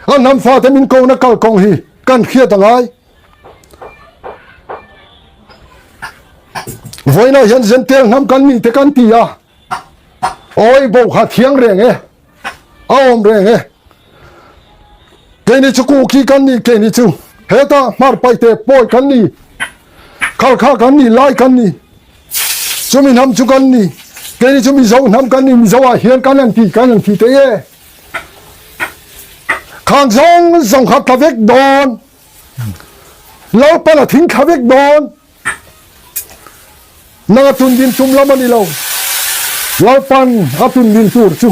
a hnam fate min kohna kalkawng hi kan hriat a ngai. Vawiinah hian Zentel hnam kan nih te kan ti a. Awi bo kha thiang reng e. A awm reng e. Keini chu kuki kan ni, keini chu heta hmar paite pawi kan ni, khalkha kan ni, lai kan ni, chumi hnam chu kan ni, keini chu Mizo hnam kan ni, Mizo ah hian kan han ti, kan han ti thei e. Khang zawng zawng kha tla vek dawn, Lalpan a thing thla vek dawn. Nang a tun din tum lam a ni lo. Lalpan a tun din tur chu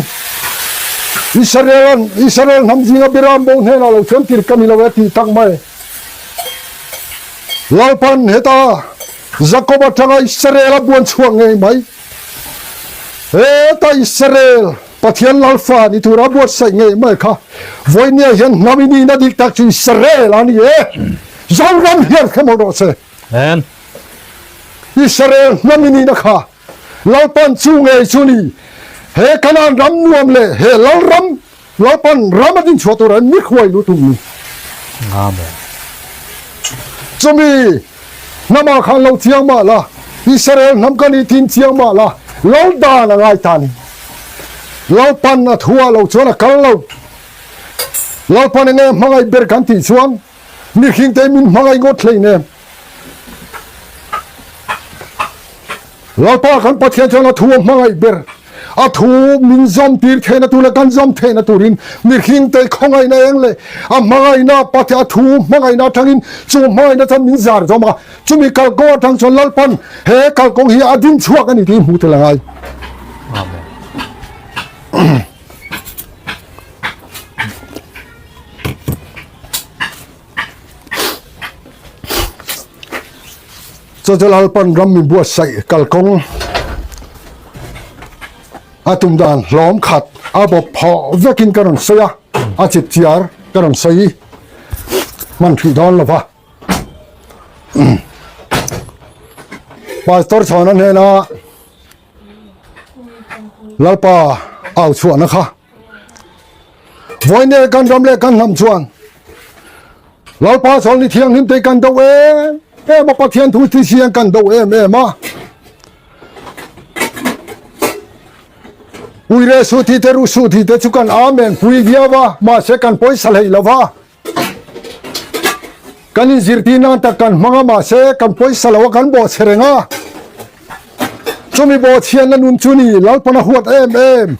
Israel Israel hnam zinga Biram bo hnenah lo chuan tir ka ni lo e tih tak mai. Lalpan heta Jakob atanga Israel a buan chhuak ngei mai. Heta Israel Pathian Lalfa ni tura buatsaih ngei mai kha vawinia hian hnam i nihna dik tak chu Israel a ni e. Zoram hian hre mawlh rawh se. Amen. Israel hnam i nihna kha Lalpan chu ngei chu ni. He Kanaan ram nuam leh he Lalram Lalpan ram a dinchhuah turah hian mi hruai luh tum ni. Amen. Chumi hnamah khan lo chiang mah la, Israel hnam ka nih tin chiang mah la, Lal dan a ngai ta ni. Lalpan a thu ah lo chuan a kal lo. Lalpan enge hmangaih ber kan tih chuan mihring te min hmangaih ngawt hlei nem. Lalpa kan Pathian chuan a thu a hmangaih ber. A thu min zawm tir theihna tur leh kan zawm theihna turin mihringte khawngaihna eng leh a hmangaihna Pathian a thu hmangaihna atangin chu hmangaihna chuan min zar zawm a, chumi kalkawng atang chuan Lalpan he kalkawng hi a din chhuak a ni tih hmuh tel a ngai. Amen. Chu chu Lalpan ram min buatsaih kalkawng a tum dan hlawm khat a bawp phawh vekin ka rawn sawi a, a chip chiar ka rawn sawi hman hrih dawn lo va. Pastor Chhawna hnena Lalpa au chhuahna kha Vawiin kan ram leh kan hnam chuan Lalpa chawl ni thianghlim te kan do em em a, Pathian thu ti siang kan do em em a. Uire su thi te ru su thi te chu kan amen pui viau a, mahse kan pawisa hlei lo va. Kan inzirtir nan tak kan hmang a, mahse kan pawisa lo a, kan bawhchhe reng a. Chumi bawhchhiatna nun chu ni Lalpan a huat em em.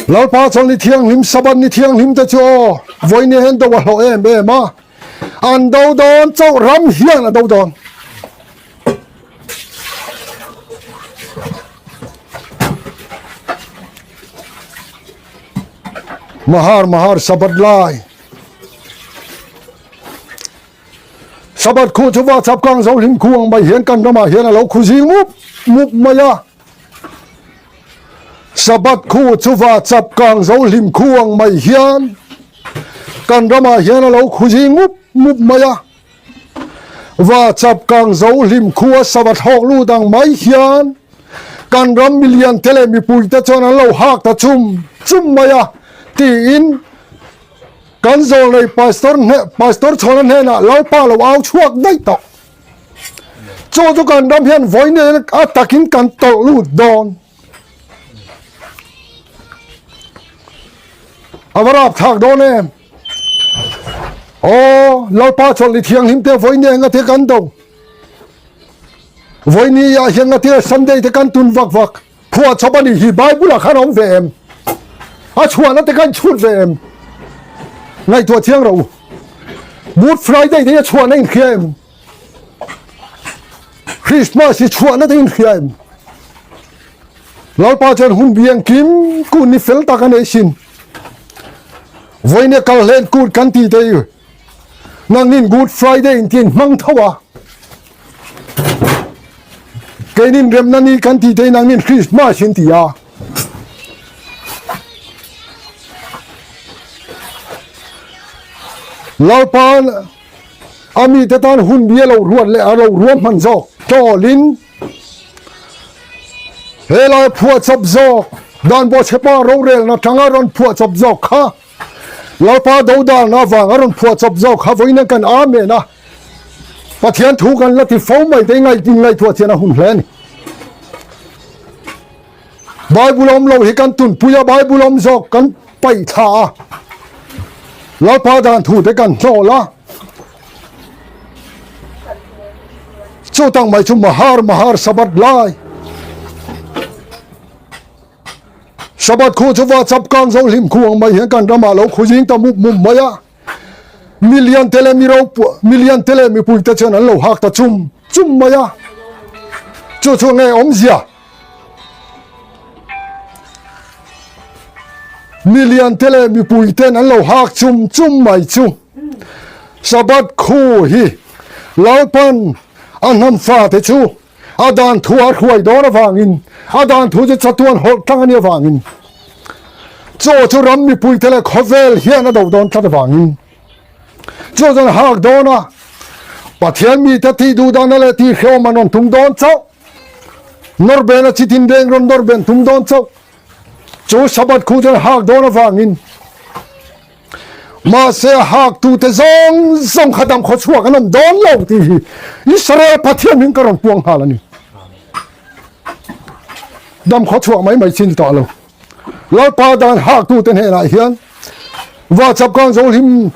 Lalpa chuan ni thianghlim Sabbath ni thianghlim te chu aw vawiin hian do a hlawh em em a, an do dawn chauh ram hian a do dawn. Mahar mahar Sabbath lai. Sabbath khu chu va chap kang zo hlim khu ang mai hian kan ramah hian a lo khu zing mup mup mai a. Sabbath khu chu va chap kang zo hlim khu ang mai hian kan ramah hian a lo khu zing mup mup mai a. Va chap kang zo hlim khu a Sabbath hawk lut ang mai hian kan ram milian te leh mipui te chuan an lo hak ta chum chum mai a tiin Kan zawlnei Pastor hne Pastor Chhawna hnenah Lalpa lo au chhuak daih tawh. Chu chu kan ram hian vawiin a takin kan tawlh lut dawn. A va rap thlak dawn em? Aw, Lalpa chawlh ni thianghlim te vawiin enga te kan do. Vawiin ah hian ngatir Sunday te kan tun vak vak. Phuah chawp a nih hi Bible ah khan a awm ve em? A chhuahna te kha in chhut ve em? Ngaihtuah chiang rawh u. Good Friday te hi a chhuahna in hria em? Christmas hi chhuahna te in hria em? Lalpa chuan hun bi engkim kun ni fel tak a nei sin. Vawiin kal hlen kut kan tih te hi Nangnin Good Friday in tiin hmang tho a, keinin remna ni kan tih te nangnin Christmas in ti a. Lalpa a mite tan hun bi a lo ruat leh a lo ruam hman zawk tawlin helai phuahchawp zawk dan bawhchhepa rorelna tanga rawn phuahchawp zawk kha Lalpa dodalna avang a rawn phuah chawp zawk kha vawiin kan Amen a, Pathian thu kan la ti fo mai te ngaih inngaihtuah chian a hun hle a ni. Bible awm lo hi kan tunpui a, Bible awm zawk kan paih thla a, Lalpa dan thu te kan hnawl a, chu tang mai chu Mahar Mahar Sabbath lai. Sabbath khu chu va chap kang zo hlim khu ang mai hian kan ramah lo khu zing ta mup mup mai a. Milian te leh mi ro milian te leh mipui te chuan an lo hak ta chum chum mai a. Chu chu nge awmzia? Milian te leh mipui ten an lo hak chum chum mai chu. Sabbath khu hi Lalpan a hnam fate chu A dan thu a hruai dawn avangin, a dan thu chu chatuan hawlh tlang a nih avangin, chaw chu ram mipuite leh khawvel hian a do dawn tlat avangin, chaw chuan hak dawn a, Pathian mite tih duh dana leh tih hrehawm an rawn tum dawn chauh, nawr bena chi tin reng rawn nawr ben tum dawn chauh, chu Sabbath khu chuan hak dawn avangin, Mahse a haktute zawng zawng kha dam khaw chhuak an awm dawn lo tih hi Israel Pathian hming ka rawn puang nghal a ni. Dam khaw chhuak mai mai chi ni tawh lo. Lalpa dan haktute hnenah hian va chapkang zo hlim.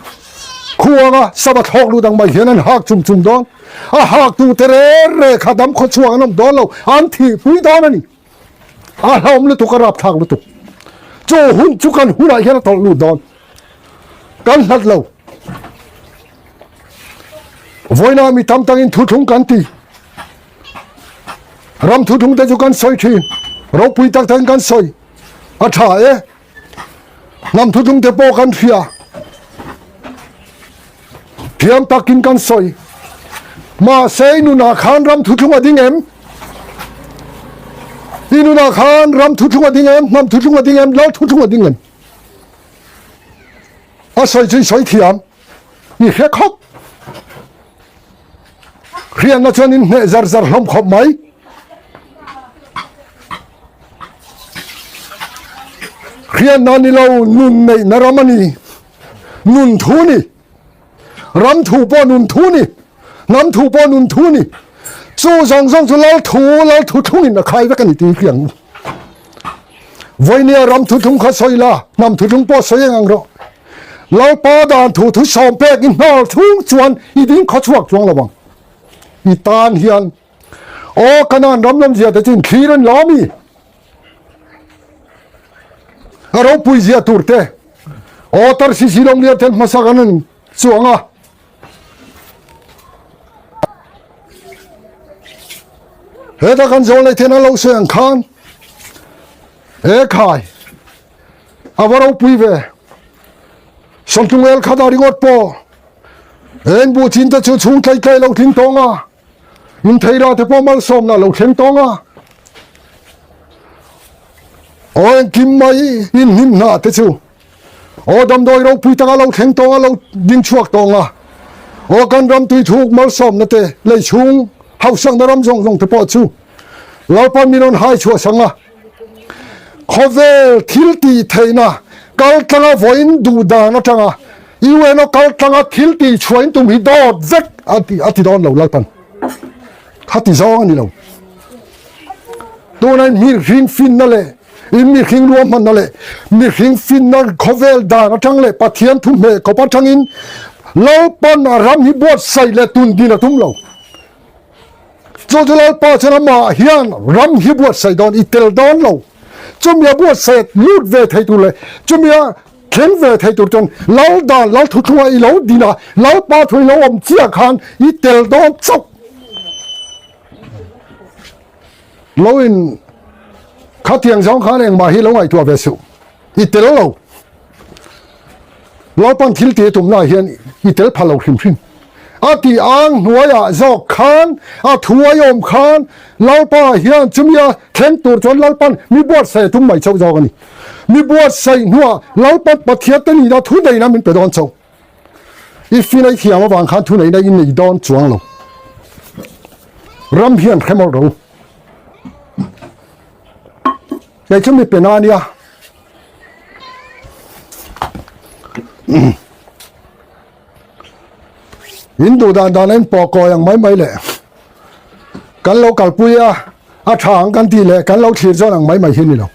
Khuanga sava thlawk lut ang mai hian an hak chum chum dawn. A hak tu te re re kha dam khaw chhuak an awm dawn lo, an thihpui dawn a ni. A hlauhawm lutuk, a rapthlak lutuk. Chu hun chu kan hunah hian a tawlh lut dawn. Kan hlat lo. Vawiina mi tam takin thuthlung kan ti. Ram thuthlung te chu kan sawi thin. Ropui tak takin kan sawi. A tha e. Hnam thuthlung te pawh kan hria. Thiam takin kan sawi. Mahse i nunah khan ram thuthlung a ding em? I nunah khan ram thuthlung a ding em? Hnam thuthlung a ding em? Lal thuthlung a ding em? A sawi chu i sawi thiam. I hre khawp. Hriatna chuan in hneh zar zar hlawm khawp mai. Hriatna ni lo nun neihna ram a ni. Nun thu ni. Ram thu pawh nun thu ni. Hnam thu pawh nun thu ni. Chu zawng zawng chu lal thu, lal thu thlungin a khai vek a ni tih hi ang. Vawinia ram thu thlung kha sawi la, hnam thu thlung pawh sawi eng ang rawh. Lalpa dan thu thu sawm pek i hnar chhung chuan i ding khaw chhuak chuang lo ang. I tan hian aw Kanan ram lamzia te chu in thlir an la mi? A ropui zia tur te aw Tarsisi lawng lian ten hmasak an an chuang a. Heta kan zawl nei ten an lo sawi ang khan e khai A va ropui ve. Sawmtlung el khat a ringawt pawh eng buh chin te chu chhung tlai tlai lo tling tawng a, in theira te pawh malsawmna lo thleng tawng a. Aw engkim mai in hnim hna te chu aw damdawi ropui taka lo thleng tawng a, lo ding chhuak tawng a. Aw kan ram tui thuk malsawmna te lei chhung hausakna ram zawng zawng te pawh chu Lalpan min rawn hai chhuah sang a. Khawvel thil tih theihna kal tlanga vawiin duh dan atanga UNO kal tlanga thil tih chhuahin tum hi dawt vek a ti a ti dawn lo Lalpan kha ti zawng a ni lo. Tuna in mihring finna leh in mihring ruahmanna leh mihring finna khawvel dan atang leh Pathian thu hmeh kawp atangin Lalpan a ram hi buatsaih leh tun din a tum lo. Chu chu Lalpa chuan amah hian ram hi buatsaih dawn i tel dawn lo. Chumia buatsaih lut ve thei tur leh chumia thleng ve thei tur chuan Lal dan Lal thuthlunga i lo din a, Lalpa thu i lo awm chiah khan i tel dawn chauh. Lo in khatiang zawng khan engmah hi lo ngaihtuah ve suh. I tel lo. Lalpan thil tih a tumnaah hian i tel pha lo hrim hrim. A tih ang hnuaiah zawk khan, a thu a awm khan Lalpa hian chumi a thleng tur chuan Lalpan mi buatsaih a tum mai chauh zawk a ni. Mi buatsaih hnuah Lalpan Pathian te nihna thu neihna min pe dawn chauh. I fin a i thiam avang khan thu neihna i nei dawn chuang lo. Ram hian hre mawlh rawh u. Kei chu mi pe na ania. In duh dan dan a in pawh kawi ang mai mai leh kan lo kalpui a, a tha ang kan tih leh kan lo thlir zawn ang mai mai hi a ni lo.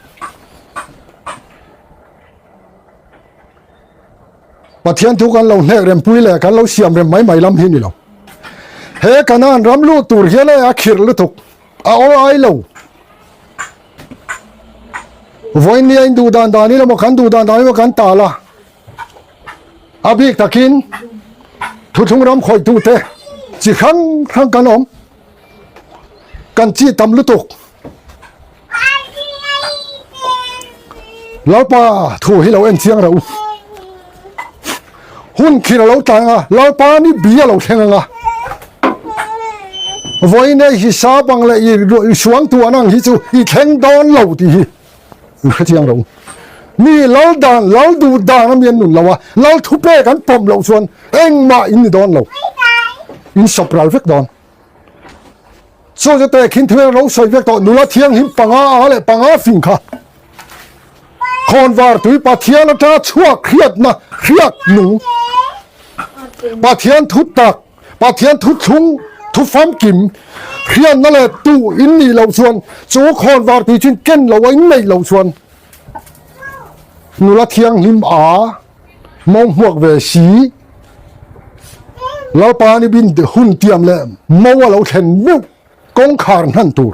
Pathian thu kan lo hnek rempui leh kan lo siam rem mai mai lam hi a ni lo. He Kanaan ram luh tur hian a khirh lutuk. A awl ai lo. Vawiin nia in duh dan dan in emaw kan duh dan dan emaw kan tal a. A bik takin thuthlung ram khawihtu te chi hrang hrang kan awm. Kan chi tam lutuk. Lalpa thu hi lo en chiang reuh. Hun khir a lo tlang a, Lalpa ni bi a lo thleng ang a. Vawiin ei hi sa bang leh i suang tuan ang hi chu i thleng dawn lo tih hi i hre chiang reuh. Mi lal dan, lal duh dan a mi an nun lo a, lal thupek an pawm loh chuan engmah in ni dawn lo. In sawp ral vek dawn. Chu chu te khin thil ro sawi vek tawh nula thianghlim panga a leh panga fing kha khawnvar tui Pathian atanga chhuak hriatna hriak nung Pathian thu tak Pathian thu thlung thu famkim hriatna leh tu in nih loh chuan chu khawnvar tui chu in ken lo a in neih loh chuan nula thianghlim a mawng hmuak ve si. Lalpa ni bin hun tiam leh mo a lo thlen meuh kawngkhar hnan tur.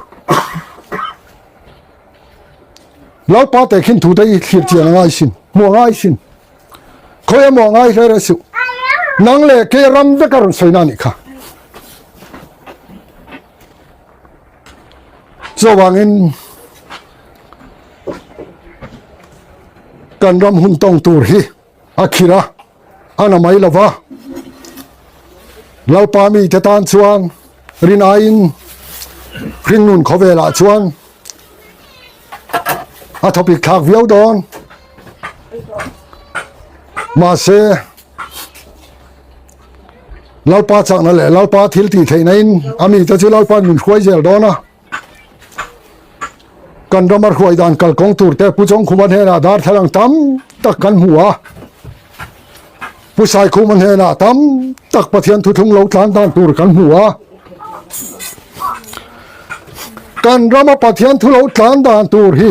Lalpa tehkhin thu te hi thlir chian a ngai sin, hmu a ngai sin. Khawi emaw a ngai hle reh suh. Nang leh kei ram vek a rawn sawi na nih kha. Chuvangin kan ram hun tawng tur hi a khirh a, a na mai lo va. Lalpa mite tan chuan rin aiin hringnun khawvelah chuan a thawpik thlak viau dawn. Mahse, Lalpa chakna leh Lalpa thil tih theihna in a mite chu Lalpa'n min hruai zel dawn a. Kan rama hruai dan kalkawng tur te Pu Chawngkhuma hnenah darthlalang tam tak kan hmu a. Pu Saikhuma hnenah tam tak Pathian thuthlung lo tlan dan tur kan hmu a. Kan rama Pathian thu lo tlan dan tur hi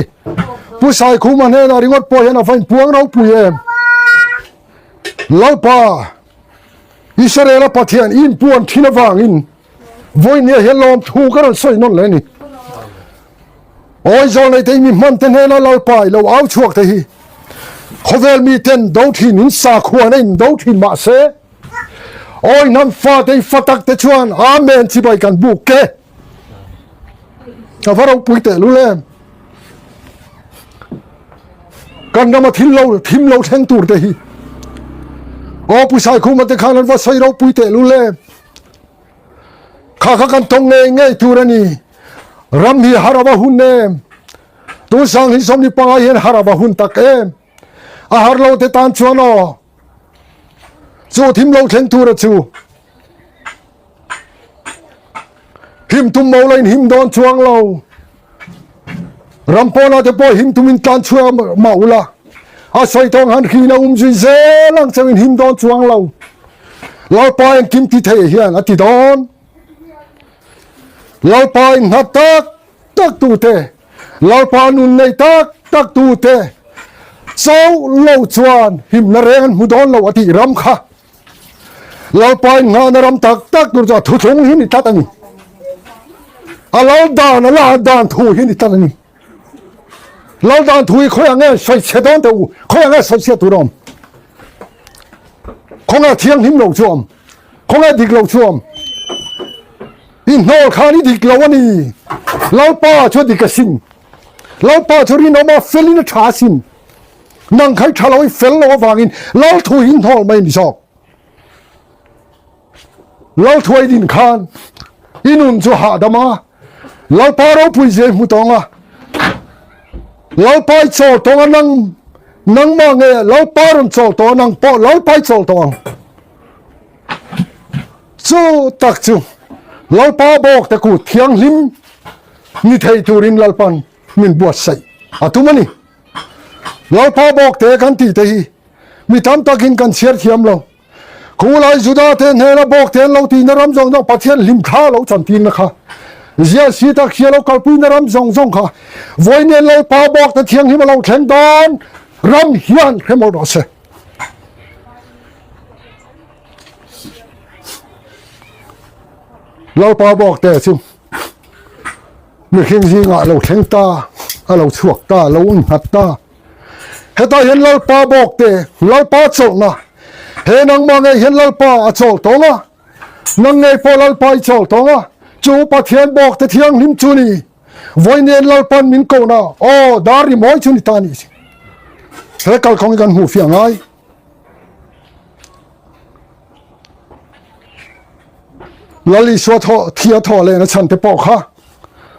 Pu Saikhuma hnenah ringawt pawh hian a va inpuang ropui em? Lalpa, Israela Pathian i inpuan thin avangin vawinia hian lawmthu ka rawn sawi nawn leh a ni. Awi zawlnei te mi hman te hnena Lalpa i lo au chhuak te hi khawvel mi ten do thin in sakhua na in do thin mah se awi hnam fa te i fa tak te chuan Amen chibai kan buk ke. A va ropui teh lul em. Kan rama thil lo thim lo thleng tur te hi aw Pu Saikhuma te khan an va sawi ropui teh lul em. Kha kha kan tawng ngei ngei tur a ni. Ram hi har ava hun em. Tun sang hi sawmni pangai hian har ava hun tak em. A har lo te tan chuan aw chu thim lo thleng tur a chu. Him tum mo lain him dawn chuang lo. Ram pawna te pawh him tumin tlan chhuak mah ula. A sawi tawng han hrin a um zui zel ang chauhin him dawn chuang lo. Lalpa engkim ti thei hian a ti dawn. Lalpa in nghat tak tak tu te, Lalpa nun nei tak tak tu te chauh lo chuan himna reng an hmu dawn lo a tih ram kha. Lalpa in nghahna ram tak tak tur chu a thuthlung hi ni tlat a ni. A lal dan a la dan thu hi ni tlat a ni. Lal dan thu hi khawiah nge sawi chhe dawn teh u, khawiah nge sawi chhiat tur a awm? Khawnge thianghlim lo chu a awm? Khawnge dik lo chu a awm? I hnawl khan i dik lo a ni. Lalpa chu a dik asin. Lalpa chu rinawm a felin a tha asin. Nang khai tha lo i fel lo avangin Lal thu hi hnawl mai ni zawk. Lal thuai din khan i nun chu hahdam a, Lalpa ropui zia i hmu tawng a, Lalpa i chawl tawng a nang nangmah nge Lalpa rawn chawl tawh a nang pawh Lalpa i chawl tawh ang. Chu tak chu Lalpa bawk te kut thianghlim ni thei turin Lalpan min buatsaih a tum a ni. Lalpa bawk te kan tih te hi mi tam takin kan chhiar thiam lo. Khulai Juda te hnena bawk te an lo tihna ram zawng zawng Pathian hlim thla lo chantirna kha, ziah si tak hria lo kalpuina ram zawng zawng kha vawiin Lalpa bawk te thianghlim a lo thleng dawn ram hian hre mawlh rawh se. Lalpa bawk te chu Mihring zingah a lo thleng ta, a lo chhuak ta, a lo innghat ta. Hetah hian Lalpa bawk te, Lalpa chawlhna, he nangmah ngei hian Lalpa a chawl tawng a, nang ngei pawh Lalpa i chawl tawng a, chu Pathian bawk te thianghlim chu ni, vawiin Lalpa'n min kohna, aw, dar rimawi chu ni ta ni. He kalkhawng hi kan hmuh fiah ngai. Lal Isua thaw thi a thaw lehna chhan te pawh kha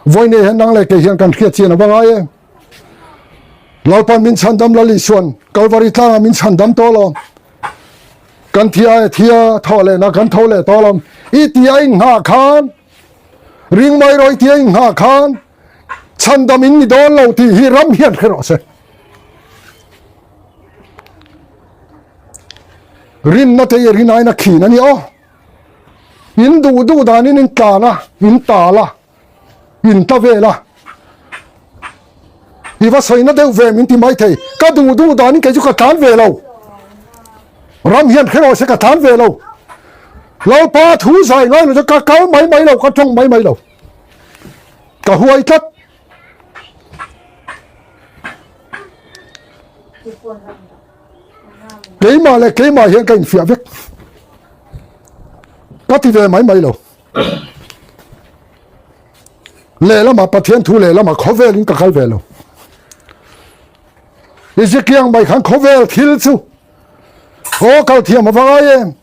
vawiin hian nang leh kei hian kan hriat chian a va ngai em. Lalpan min chhandam Lal Isuan Kalvari tlangah min chhandam tawh lo. Kan thia thia thaw lehna kan tho leh tawh lo. I ti a inghah khan ring mai rawh i ti a inghah khan chhandam in ni dawn lo tih hi ram hian hre rawh se. Rinna te hi rin aina khin a ni aw. In duh duh danin in tlan a, in tal a, in ta vel a. I va sawina deuh ve min ti mai thei. Ka duh duh danin kei chu ka tlan ve lo. Ram hian hre rawh se ka tlan ve lo. Lalpa thu zai ngai lo chu ka kal mai mai lo, ka tawng mai mai lo. Ka huai tlat. Keimah leh keimah hian ka infiah vek. Ka ti ve mai mai lo. Lehlamah Pathian thu lehlamah khawvelin ka kal ve lo. Ezekiel mai khan khawvel thil chu aw kal thiam a va ngai em.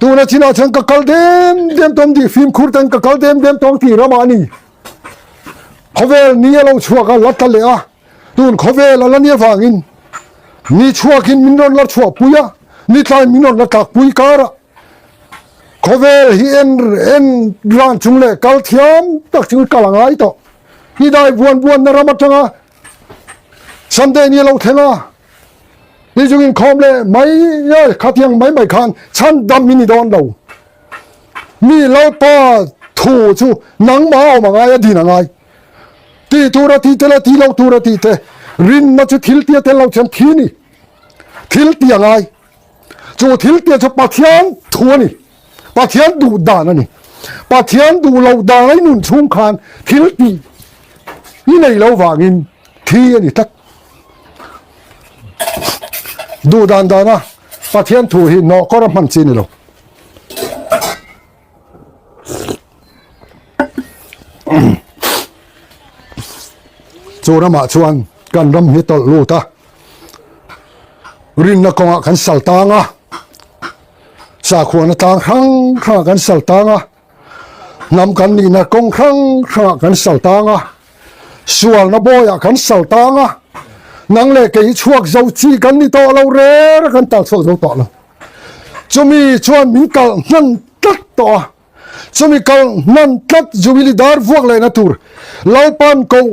Tuna chinah chuan ka kal dem dem tawng tih fimkhur ten ka kal dem dem tawng tih ramah a ni. Khawvel ni a lo chhuak a, la tla leh a. Tun khawvel a la ni avangin ni chhuakin min rawn la chhuahpui a, ni tlai min rawn la tlakpui karah khawvel hi en en ran chung leh kal thiam tak chung kal a ngai tawh. Ni dai buan buanna ram atanga Sunday ni a lo thleng a, ni chung inkhawm leh mai e khatiang mai mai khan chhan dam i ni dawn lo. Mi Lalpa thu chu nangmah a awm a ngai a din a ngai. Ti tur a ti te leh ti lo tur a ti te rinna chu thil tia tel lo chuan thi a ni. Thil ti a ngai. Chu thil tia chu Pathian thu a ni. Pathian duh dan a ni. Pathian duh loh dan a inun chhung khan thil tih i nei lo vangin thi a ni tlat. Duh dan dana Pathian thu hi nawhkawr a hman chi a ni lo. Chu ramah chuan kan ram hi tawlh lut a, rinna kawngah kan sal tang a, sakhuana tlang hrang hrangah kan sal tang a, hnam kan nihna kawng hrang hrangah kan sal tang a, sualna bawiah kan sal tang a, nang leh kei hi chhuak zo chi kan ni tawh lo rera kan tal chhuak zo tawh lo. Chumi chuan min kalh hnan tlat tawh a, chumi kalh hnan tlat Jubilee dar vuak lehna tur Lalpan koh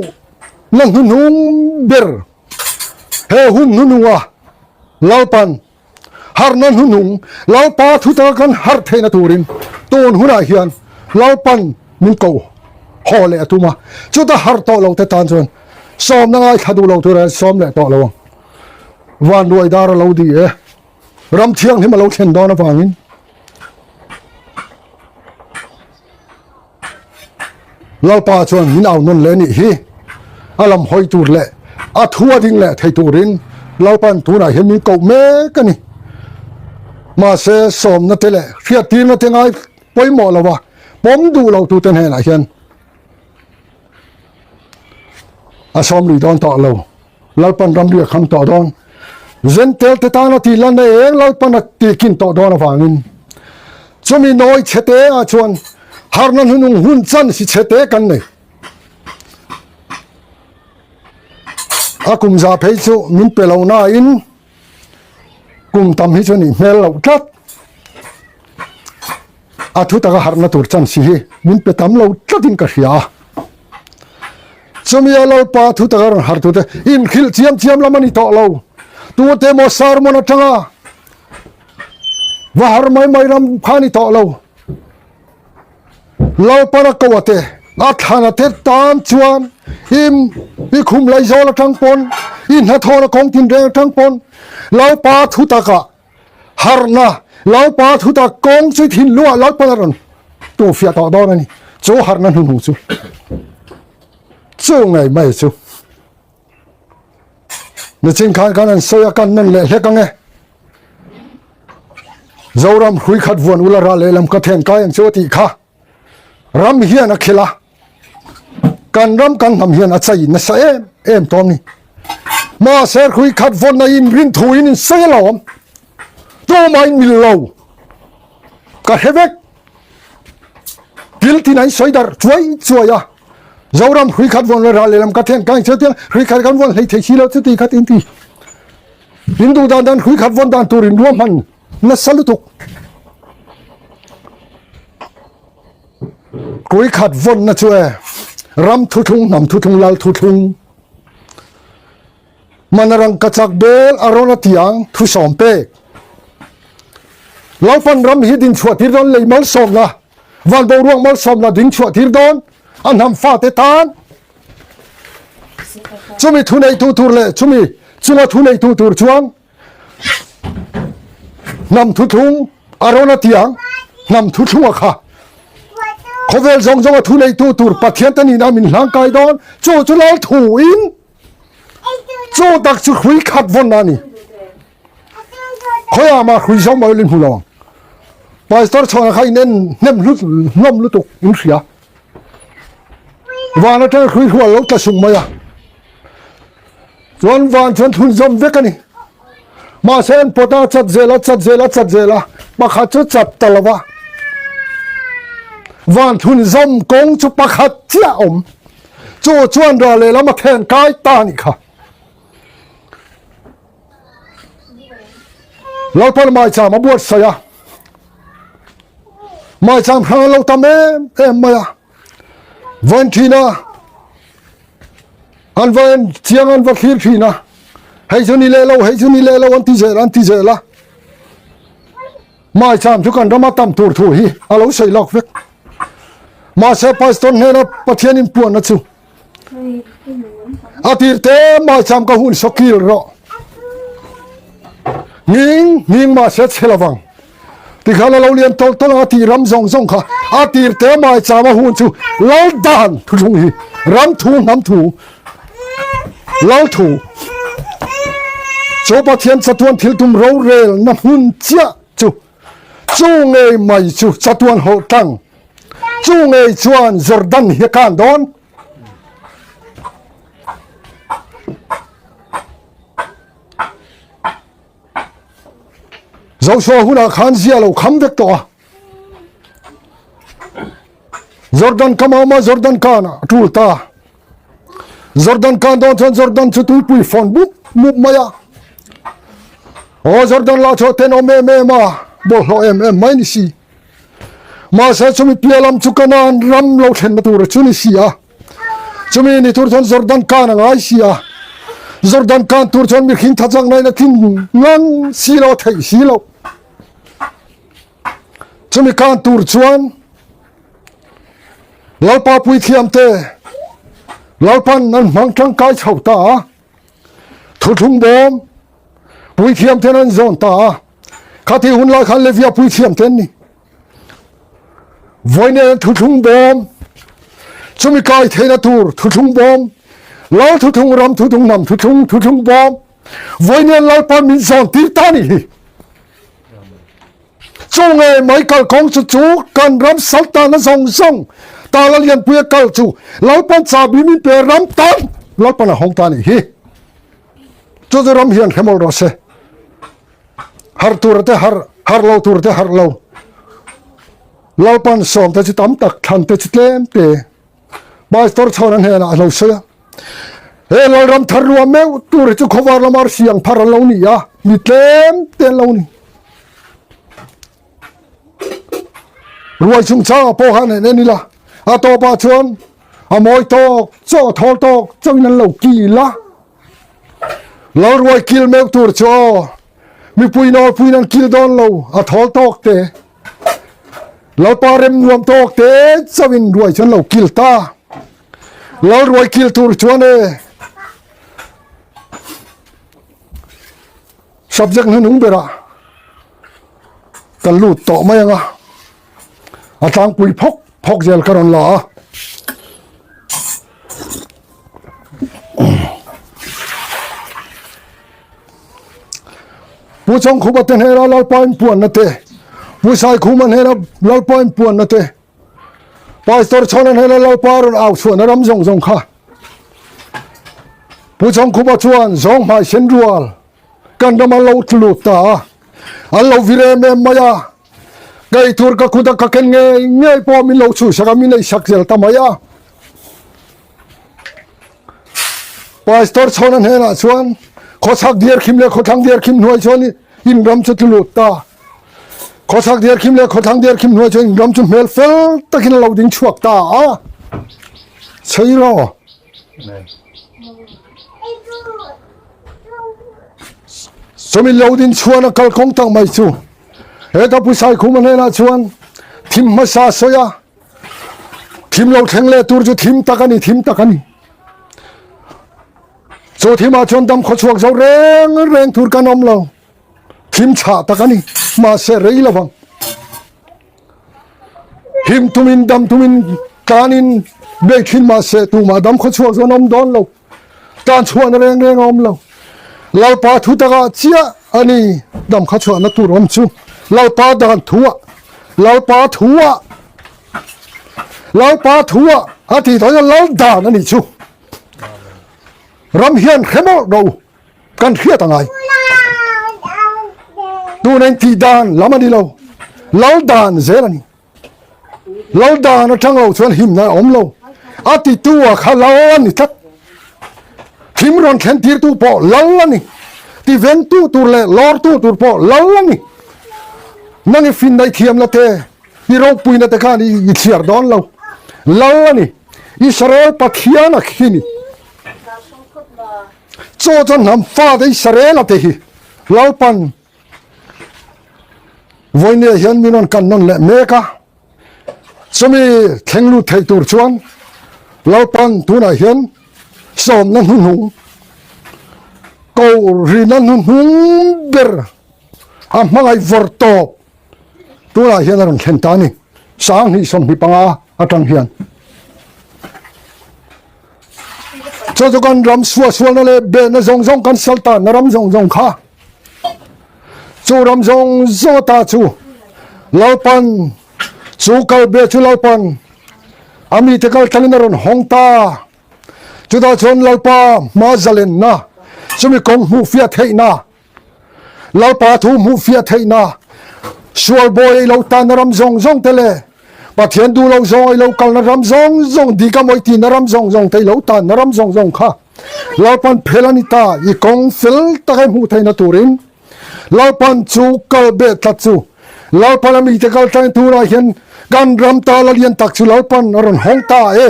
na hnuhnung ber he hun hnuhnunga Lalpan harhna hnuhnung Lalpa thu taka kan harh theihna turin tun hunah hian Lalpan min koh haw leh a tum a, chuta harh tawh lo te tan chuan sawmna ngaithla duh lo turah hian sawm leh tawh lo ang. Vanruai dar a lo di e. Ram thianghlim a lo thlen dawn avangin Lalpa chuan min au nawn leh nih hi a lam hawi tur leh a thu a ding leh thei turin Lalpa'n tunah hian min koh mek a ni. Mahse sawmna te leh hriattirna te ngai pawimawh lo a pawm duh lo tute hnenah hian a sawm lui dawn tawh lo. Lalpan ramri a kham tawh dawn. Zentel te tana tih lanna eng Lalpan a tihkin tawh dawn avangin chumi nawi chhete ah chuan harna hnunung hun chan si chhete kan nei. A kum za phei chu min pe lo nain kum tam hi chu nih hmel loh tlat. A thu taka harhna tur chan si hi min pe tam lo tlatin ka hria a. Chumi a Lalpa thu taka rawn harh tute inhrilh chiam chiam lam a ni tawh lo. Tute emaw sermon atanga va har mai mai ram kha a ni tawh lo. Lalpana ko a te, a thlan a te tan chuan i i khum laizawl atang pawn, i hnathawhna kawng tinreng atang pawn Lalpa thu taka Harhna, Lalpa thutak kawng chu thinlungah Lalpan a rawn tuhfiah tawh dawn a ni. Chu harhna hnuhnung chu chu ngei mai chu nichin khan kan an sawi a kan nawn leh hlek ang e. Zoram hrui khat vuan ula ral lehlam ka then kai ang chu a tih kha. Ram hian a khel a, kan ram kan hnam hian a chai nasa em em tawm ni. Mahse hrui khat vawn a in rin thu in in sawi alawm. Tumah in mil lo. Ka hre vek. Thil tin an sawi darh chuai chuai a. Zoram hrui khat vawn ral lehlam ka then ka in sawi hrui khat kan vawn hlei thei si lo chuti khat in ti. In duh dan dan hrui khat vawn dan tur in ruahman Nasa lutuk. Kui khat vawnna chu e ram thuthlung hnam thuthlung lal thuthlung mana rang ka chak bel a rawn a tiang thu sawm pek Lalpan ram hi din chhuah tir dawn lei malsawmna van boruak malsawmna ding chhuah tir dawn a hnam fate tan chumi thu neitu tur leh chumi chunga thu neitu tur chuan Hnam thuthlung. Arona tiang hnam thuthlunga kha khawvel zawng zawnga thu neitu tur Pathian te nihna min hlangkai dawn chu chu lal thu in chu tak chu hrui khat vawnna a ni. Khawiah mah hrui zawng mai in hmu lo ang. Pastor chhuana kha in en hnem hlut hlawm lutuk in hria. Van atanga hrui hrual lo tla sung mai a. Chuan van chuan thun zawm vek a ni. Mahse an pawt a, chat zel a, chat zel a, chat zel a, pakhat chu chat ta lo va. Van thun zawm kawng chu pakhat chiah a awm. Chu chuan ral lehlam a then kai ta a nih kha. Lalpan maicham a buatsaih a, maicham hrang a lo tam em em mai a. Vain thin a, an va en chiang an va thlir thin a, hei chu ni leh lo, hei chu ni leh lo an ti zel an ti zel a. Maicham chu kan rama tam tur thu hi a lo sawi lawk vek. Mahse Pastor hnena Pathian inpuanna chu A tir te maicham ka hun sawkil rawh. Nging nging mahse chhe lovang. Tikhan a lo lian tawlh tawlh ang a tih ram zawng zawng kha a tir te maicham a hun chu lal dan thuthlung hi ram thu hnam thu lal thu chu Pathian chatuan thil tum rorel na hmun chiah chu chu ngei mai chu chatuan hawlh tlang Chu ngei chuan Jordan hi a kan dawn. Joshua hunah khan zia lo kham vek tawh a. Jordan kam a awm a, Jordan kan a tul ta. Jordan kan dawn chuan Jordan chu tuipui fawn mup mup mai a. Aw Jordan lah chu a tenawm em em a, bawlhhlawh em em mai ni si. Mahse chumi piah lam chu Kanaan ram lo thlenna tur chu ni si a. Chumi ni tur chuan Jordan kan a ngai si a. Jordan kan tur chuan mihring thachak nain a tling ngang si lo a theih si lo. Chumi kan tur chuan Lalpa puithiamte Lalpan an hmang tangkai chho ta a. Thuthlung bawm puithiam ten an zawn ta a. Khati hun lai khan Levia puithiam te an ni. Vawiin thuthlung bawm chumi kai theihna tur thuthlung bawm lal thuthlung ram thuthlung hnam thuthlung thuthlung bawm vawiin Lalpa min zawn tir ta ni hi. Chu nge mai kalkawng chu chu kan ram saltana zawng zawng tala lianpuia kal chu Lalpan chahbi min pe ram tan Lalpan a hawng ta ni hi. Chu chu ram hian hremawlh rawh se. Har tur te har, har lo tur te har lo. Lalpan sawm te chu tam tak, thlan te chu tlem te. Pastor chhawn a hnenah a lo sawi a. He Lalram thar rua meuh tur hi chu khawvar lama arsi ang phar an lo ni a, mi tlem te an lo ni. Ruai chungchangah pawh khan en en ila, a tawpah chuan a mawi tawk chaw a thawl tawk chauhin an lo kil a. Lalruai kil meuh tur chu aw, mipui nawlpuiin an kil dawn lo, a thawl tawk te. Lalpa rem nuam tawk te chauhin ruai chu an lo kil ta. Lalruai kil tur chuan e, subject hnuhnung berah kan lut tawh mai ang a, a tlangpui phawk phawk zel ka rawn la a. Pu Chawngkhupa te hnena Lalpa inpuanna te, Pu Saikhuma hnena Lalpa inpuanna te, Pastor Chhawna hnena Lalpa rawn au chhuahna ram zawng zawng kha Pu Chawngkhupa chuan zawng hmai sen rual kan ram an lo tlut ta a, an lo vir em em mai a, ka eitur ka kut a ka ken ngei ngei pawh min lo chhuhsak a, min eisak zel ta mai a. Pastor Chhawna hnenah chuan khawchhak diarkhim leh khawthlang diarkhim hnuai chuan in ram chu tlut ta. Khawchhak diarkhim leh khawthlang diarkhim hnuai chuan in ram chu hmel fel takin a lo ding chhuak ta a. Chhei rawh. Chumi lo din chhuan a kalkawng tak mai chu heta Pu Saikhuma hnenah chuan thim hmasa sawi a, thim lo thleng leh tur chu thim tak a ni, thim tak a ni. Chu thimah chuan dam khawchhuak zo reng reng tur kan awm lo, thim chhah tak a ni, mahse rei lovang. Him tumin dam tumin tlanin bei thin mah se tumah dam khaw chhuak chuan a awm dawn lo. Tlan chhuahna reng reng a awm lo. Lalpa thu takah chiah a ni dam kha chhuahna tur awm chu. Lalpa dan thuah, Lalpa thuah, Lalpa thuah a tih tawh hian Lal dan a nih chu. Ram hian hre mawlh rawh u, kan hriat a ngai. Tuna in tih dan lam a ni lo, Lal dan zel a ni. Lal dan atang lo chuan himna a awm lo. A titu a kha lal a ni tlat. Thim rawn thlen tirtu pawh lal a ni. Tivengtu tur leh lawrtu tur pawh lal a ni. Nang i finna i thiamna te, i ropuina te khan i chhiar dawn lo. Lal a ni. Israel Pathian a khi ni. Chaw chuan hnam fate Israel a te hi Lalpan Vawinia hian min rawn kan nawn leh mek a, chumi thleng lut thei tur chuan Lalpan tunah hian sawmna hnuhnung, kohrina hnuhnung ber a hmangaih vawr tawp tunah hian a rawn thlen ta a ni, 20 25 atang hian. Chu chu kan ram suahsualna leh behna zawng zawng kan sal tanna ram zawng zawng kha chu ram zawng zawng ata chu Lalpan chu kalbe chu Lalpan a mite kal tlangin a rawn hawng ta. Chutah chuan Lalpa hma zalenna chumi kawng hmuh fiah theihna Lalpa thu hmuh fiah theihna sual bawi ei lo tanna ram zawng zawng te leh Pathian duh lo zawng ei lo kalna ram zawng zawng dik a mawi tihna ram zawng zawng te ei lo tanna ram zawng zawng kha Lalpan phel a ni ta i kawng fel tak ei hmuh theihna turin Lalpan chu kal beh tlat chu Lalpan a mite kal tlangin turah hian kan ram ta la lian tak chu Lalpan a rawn hawng ta e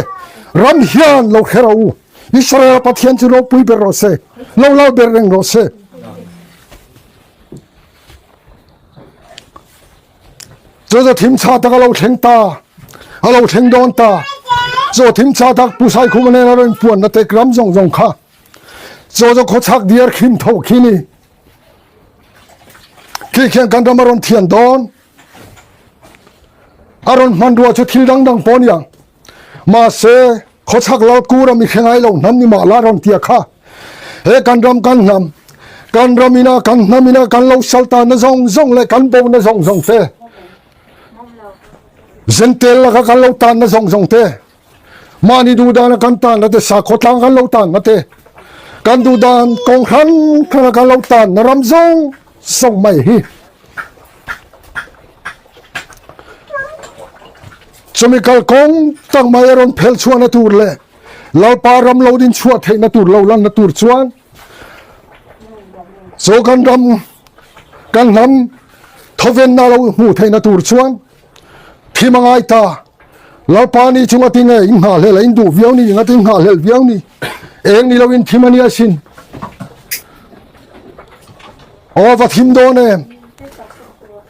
ram hian lo hre rawh u. Israel Pathian chu ropui ber rawh se, lo lal ber reng rawh se. Chu chu thim chha tak a lo thleng ta, a lo thleng dawn ta. Chu thim chha tak Pu Saikhuma nen a rawn puan na tek ram zawng zawng kha. Chu chu khawchhak diar khim tho khi ni. Khi khian kan ram a rawn thian dawn. A rawn hmanrua chu thil dang dang pawh niang. Mahse, khawchhak lal kura mi hre ngai lo hnam ni mah la rawn tia kha. He kan ram kan hnam, kan ram ina kan hnam ina kan lo sal tanna zawng zawng leh kan bona zawng zawng te, zentel laka kan lo tanna zawng zawng te, mahni duhdana kan tanna te, sakhaw tlang kan lo tanna te, kan duhdan kawng hran hrana kan lo tanna ram zawng zawng mai hi. Chumi kalkawng tak mai a rawn phel chhuahna tur leh Lalpa ram lo din chhuah theihna tur lo lanna tur chuan chu kan ram kan hnam thawvenna lo hmuh theihna tur chuan thim a ngai ta. Lalpa ni chu ngati nge in nghahhlel a in duh viau ni ngati nghahhlel viau ni eng ni lo in thim a nia sin. Aw va thim dawn em.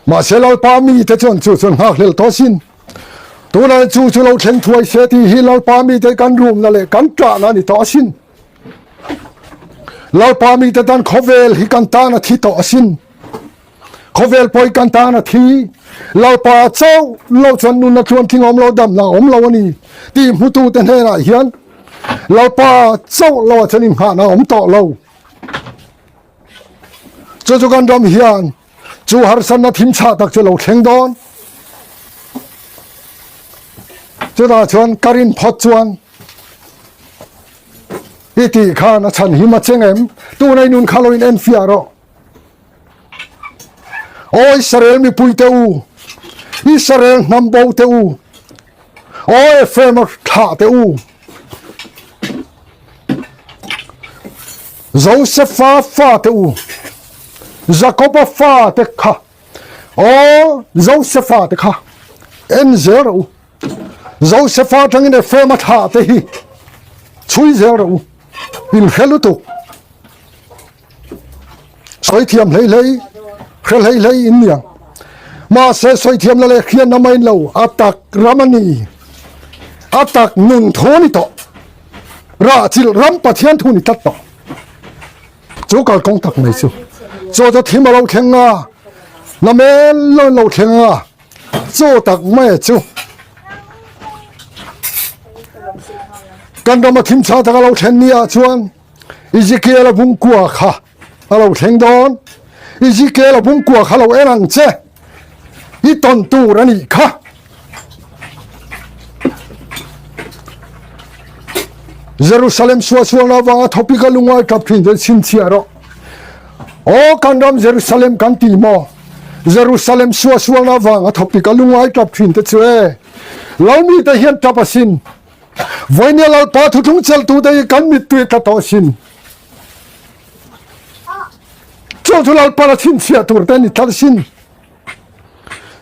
Mahse Lalpa mite chuan chu chuan nghakhlel tawh sin. Tunah chu chu lo thleng thuai se tih hi Lalpa mite kan rumna leh kan ṭahna a ni tawh asin. Lalpa mite tan khawvel hi kan tan a thi tawh asin. Khawvel pawh hi kan tan a thi. Lalpa chauh lo chuan nunna tluan tling awm lo damna awm lo a ni tih hmutute hnenah hian Lalpa chauh lo ah chuan inghahna a awm tawh lo. Chu chu kan ram hian chu harsatna thim chhah tak chu lo thleng dawn. Chutah chuan ka rin phawt chuan i tih khan a chhan him a cheng em? Tunah i nun kha lo in enfiah rawh. Aw Israel mipui te u, Israel hnam bo te u, aw Ephraim thlah te u, Josefa fa te u, Jakoba fa te kha, aw Josefa te kha, en zel rawh u. Josefa atangin Ephraim a thlah te hi chhui zel rawh u. In hre lutuk. Sawi thiam hlei hlei, hre hlei hlei in nia. Mahse sawi thiam la leh hriatna mai lo, a tak ram a ni. A tak nun thu a ni tawh. Rah chilh ram Pathian thu ni tlat tawh. Chu kalkawng tak mai chu. Chaw chu thim a lo thleng a, na mel lo in lo thleng a, chaw tak mai chu. Kan rama thim tha tak a lo thlen ni ah chuan Ezekiel-a bungkua kha a lo thleng dawn. Ezekiel-a bungkua kha lo en ang che. I tawn tur a nih kha. Jerusalem suahsualna avanga thawpik a lungai tap thin chuan chhinchhiah rawh. Aw kan ram Jerusalem kan ti maw? Jerusalem suahsualna avanga thawpik a lungai tap thin te chu e. Lo mite hian tap asin. Vawinia Lalpa thuthlung chelhtute hi kan mittui tla tawh asin. Chu chu Lalpan a chhinchhiah tur te ni tlat asin.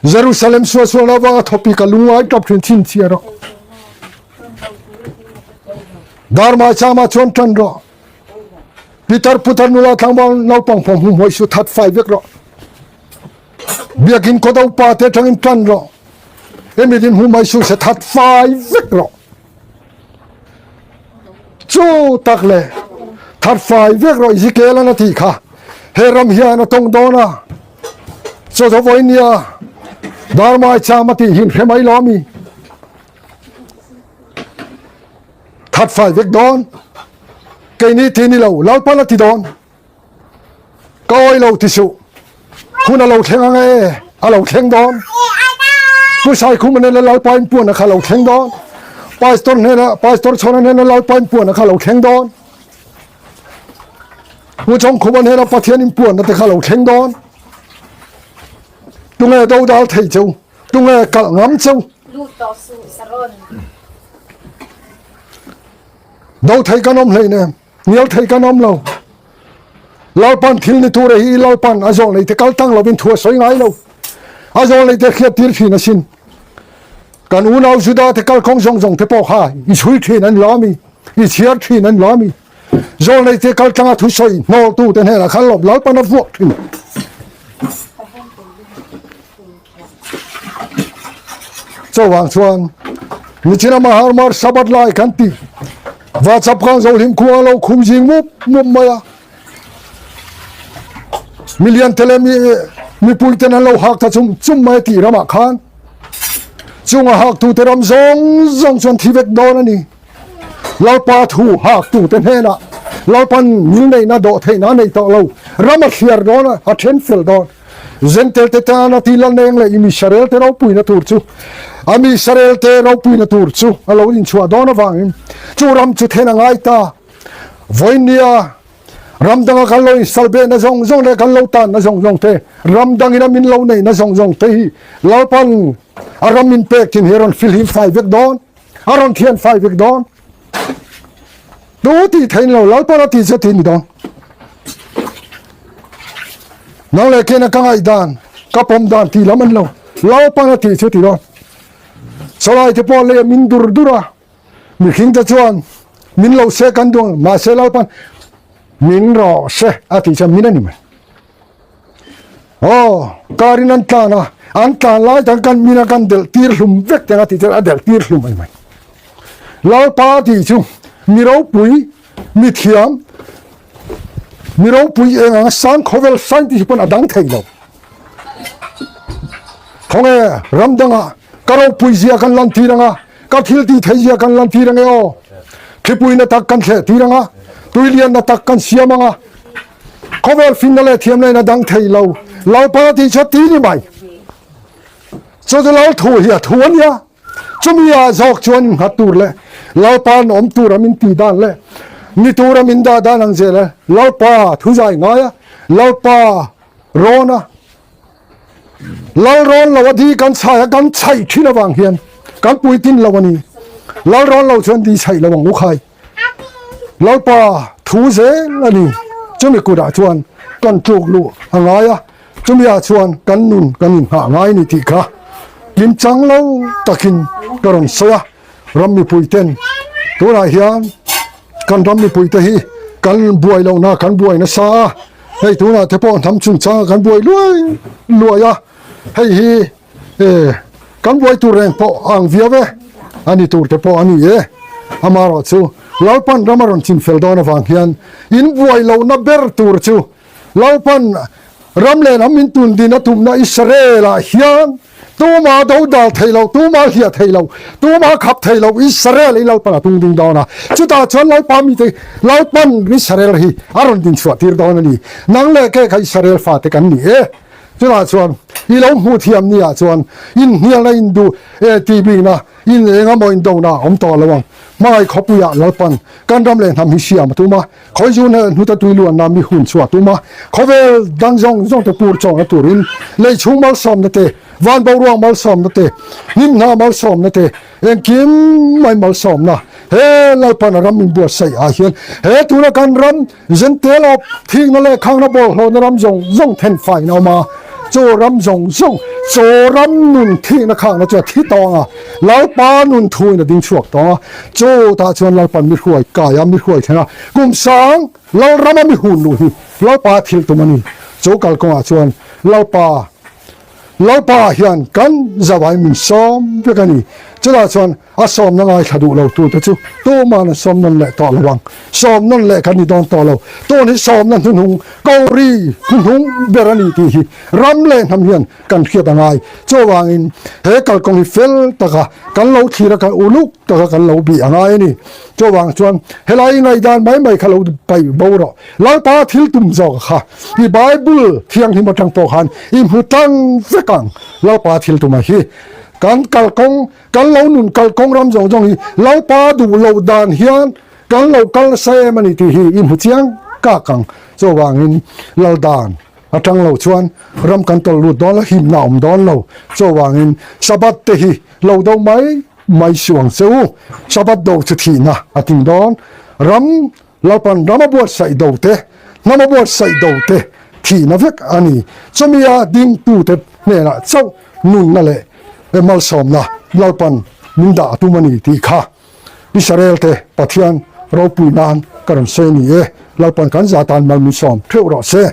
Jerusalem suahsualna avanga thawpi ka lungngai tap thin chhinchhiah rawh. Darmai chama chuan tan rawh. Pitar putar nula tlangval naupang pawh hmu hmuai su that fai vek rawh. Biakin kawt upa te atangin tan rawh. Hemi din hmu mai su se that fai vek rawh. Chu tak le that fai vek rawh Ezekiel an a tih kha. He ram hian a tawng dawn a. Chaw chaw vawi nia darmai cham a tih hin hre mai lo mi. That fai vek dawn. Keini ti ni lo Lalpan a ti dawn. Ka awi lo ti suh. Hun a lo thleng ang e, a lo thleng dawn. Pu Saikhuma hnena Lalpa inpuan a kha lo thleng dawn. Pastor hnena, Pastor Chhawna hnena Lalpa inpuan a kha lo thleng dawn. Pu Chawngkhuma hnena Pathian inpuan na te kha lo thleng dawn. Tunge dodal thei cheu, tunge kalh ngam cheu. Lut tawh suh, Saron. Do thei kan awm hleinem. Hnial thei kan awm lo. Lalpan thil ni tura hi Lalpan a zawh neite kal tang lovin thu a sawi ngai lo. A zawh neite hriat tir thin asin. Kan unau Juda te kalkawng zawng zawng te pawh kha i chhui thin an lo ami, i chhiar thin an lo ami. Zawh neite kal tanga thu sawi hnawl tu te hnenah khan lawm Lalpan a vuak thin. Chuvang chuan nichina Maharmar Sabbath lai kan tih Vachap khan Zohlim khua lo khum zing mup mup mai a. Milian te leh mi mipui ten an lo hak ta chum chum mai tih ramah khan chunga hak tu te ram zawng zawng chuan thi vek dawn a ni. Lalpa thu hak tu te hnenah Lalpan mil neihna dawh theihna a nei tawh lo. Ram a thliar dawn a, a then fel dawn. Zentel te tana ti la neng leh i Misarel te ropuina tur chu a Misarel te ropuina tur chu a lo inchhuah dawn avangin chu ram chu then a ngai ta. Vawinia ram danga kan lo insal behna zawng zawng leh kan lo tanna zawng zawng te, ram dangin a min lo neihna zawng zawng te hi Lalpan a ram min pek thin hi a rawn filhim fai vek dawn, a rawn thian fai vek dawn. Tu tih theih lo Lalpan a tih che tih ni dawn. Nang leh kena ka ngaih dan, ka pawm dan tih lam an lo. Lalpan a tih che tih dawn. Chawlai te pawh lei a min dur dur a, mihring te chuan min lo se kan duh ang, mahse Lalpan min rawh se a tih chuan min a ni mai. Aw, karin an tlan a, an tlan lai tan kan min a kan delh tir hlum vek teng a tih chuan a delh tir hlum a ni mai. Lalpa tih chu mi ropui, mi thiam, mi ropui eng anga sang khawvel scientist pawn a dang thei lo. Khawnge ram dangah ka ropui zia kan lan tir anga, ka thil tih theih zia kan lan tir ange aw. Thlipui na tak kan thleh tir anga, tuilian na tak kan siam anga, Khawvel finna leh thiamna in a dang thei lo. Lalpa tih chu a ti ni mai. Chu chu Lal thu hi a thu a nia. Chumi ah zawk chuan innghat tur leh Lalpa an awm tura min tih dan leh ni tura min dah dan ang zel e. Lalpa thu zai ngai a, Lalpa rawn a, Lal rawn lo a di kan chhai a, kan chhaih thin avang hian kan puitin lo a ni. Lal rawn lo chuan di chhaih lo ang u khai. Lalpa thu zel a ni. Chumi kutah chuan kan tluk luh a ngai a, chumiah chuan kan nun kan inghah ngai ni tih kha kimchang lo takin ka rawn sawi a. Ram mipuiten tunah hian kan ram mipuite hi kan buai lohna kan buai nasa a, hei tunah te pawh hnam chungchanga kan buai luai luai a, hei hi E, kan buai tur reng pawh a ang viau e, a ni tur te pawh a ni e. Amaherawh chu Lalpan ram a rawn chin fel dawn avang hian in buai lohna ber tur chu Lalpan ram leh lam min tun din a tumna Israel-ah hian. Tuma dodal thei lo, tuma hliah thei lo, tuma khap thei lo Israel hi Lalpan a tung ding dawn a. Chutah chuan Lalpa mite Lalpan Israel hi a rawn din chhuah tir dawn a ni. Nang leh kei kha Israel fate kan ni e. Chutah chuan i lo hmuh thiam ni ah chuan inhnialna induh e tih bikna in eng emaw indona a awm tawh lo ang. Hmangaih khawpuiah Lalpan kan ram leh hnam hi siam a tum a, khawizu hna hnuta tui luanna mi hun chhuah a tum a, khawvel dang zawng zawng te pur chawhna turin lei chhung malsawmna te, van boruak malsawmna te, hnim hna malsawmna te, engkim mai malsawmna he Lalpan a ram inbuatsaih ah hian he tuna kan ram Zentel awp thikna leh khangna bawlhhlawhna ram zawng zawng then faiin a awm a, chaw ram zawng zawng, chaw ram nun thikna khangna chu a thi tawng a, Lalpa nun thuin a ding chhuak tawng a, chaw tah chuan Lalpan mi hruai kai a, mi hruai thleng a, kum sang Lalrama mi hun luh hi Lalpa thil tum a ni. Chaw kalkawngah chuan Lalpa Lalpa hian kan zavai min sawm vek a ni. Chutah chuan a sawmna ngaithla duh lo tute chu tuman an sawm nawn leh tawh lo ang. Sawm nawn leh kan ni dawn tawh lo. Tun hi sawmna hnuhnung, kori hnuhnung ber a ni tih hi ram leh hnam hian kan hriat a ngai. Chuvangin he kalkawng hi fel taka kan lo thlir a, kan uluk taka kan lo bih a ngai a ni. Chuvang chuan helai ngaihdan mai mai kha lo paih bo rawh. Lalpa thil tum zawk kha i Bible thianghlim atang pawh khan i hmu tlang vek ang. Lalpa thil tuma hi kan kalkawng, kan lo nun kalkawng ram zawng zawng hi Lalpa duh loh dan hian kan lo kal nasa em a ni tih hi i hmu chiang kak ang. Chuvangin Laldan atang lo chuan ram kan tawlh lut dawn lo, himna a awm dawn lo. Chuvangin Sabbath te hi lo do mai mai suh ang che u. Sabbath do chu thihna a ting dawn. Ram Lalpan ram a buatsaih do te, hnam a buatsaih do te thihna vek a ni. Chumia dingtute hnenah chauh nunna leh malsawmna Lalpan min dah a tum a ni tih kha Israelte Pathian ropui nan ka rawn sawi a ni e. Lalpan kan za tan mal min sawm theuh rawh se.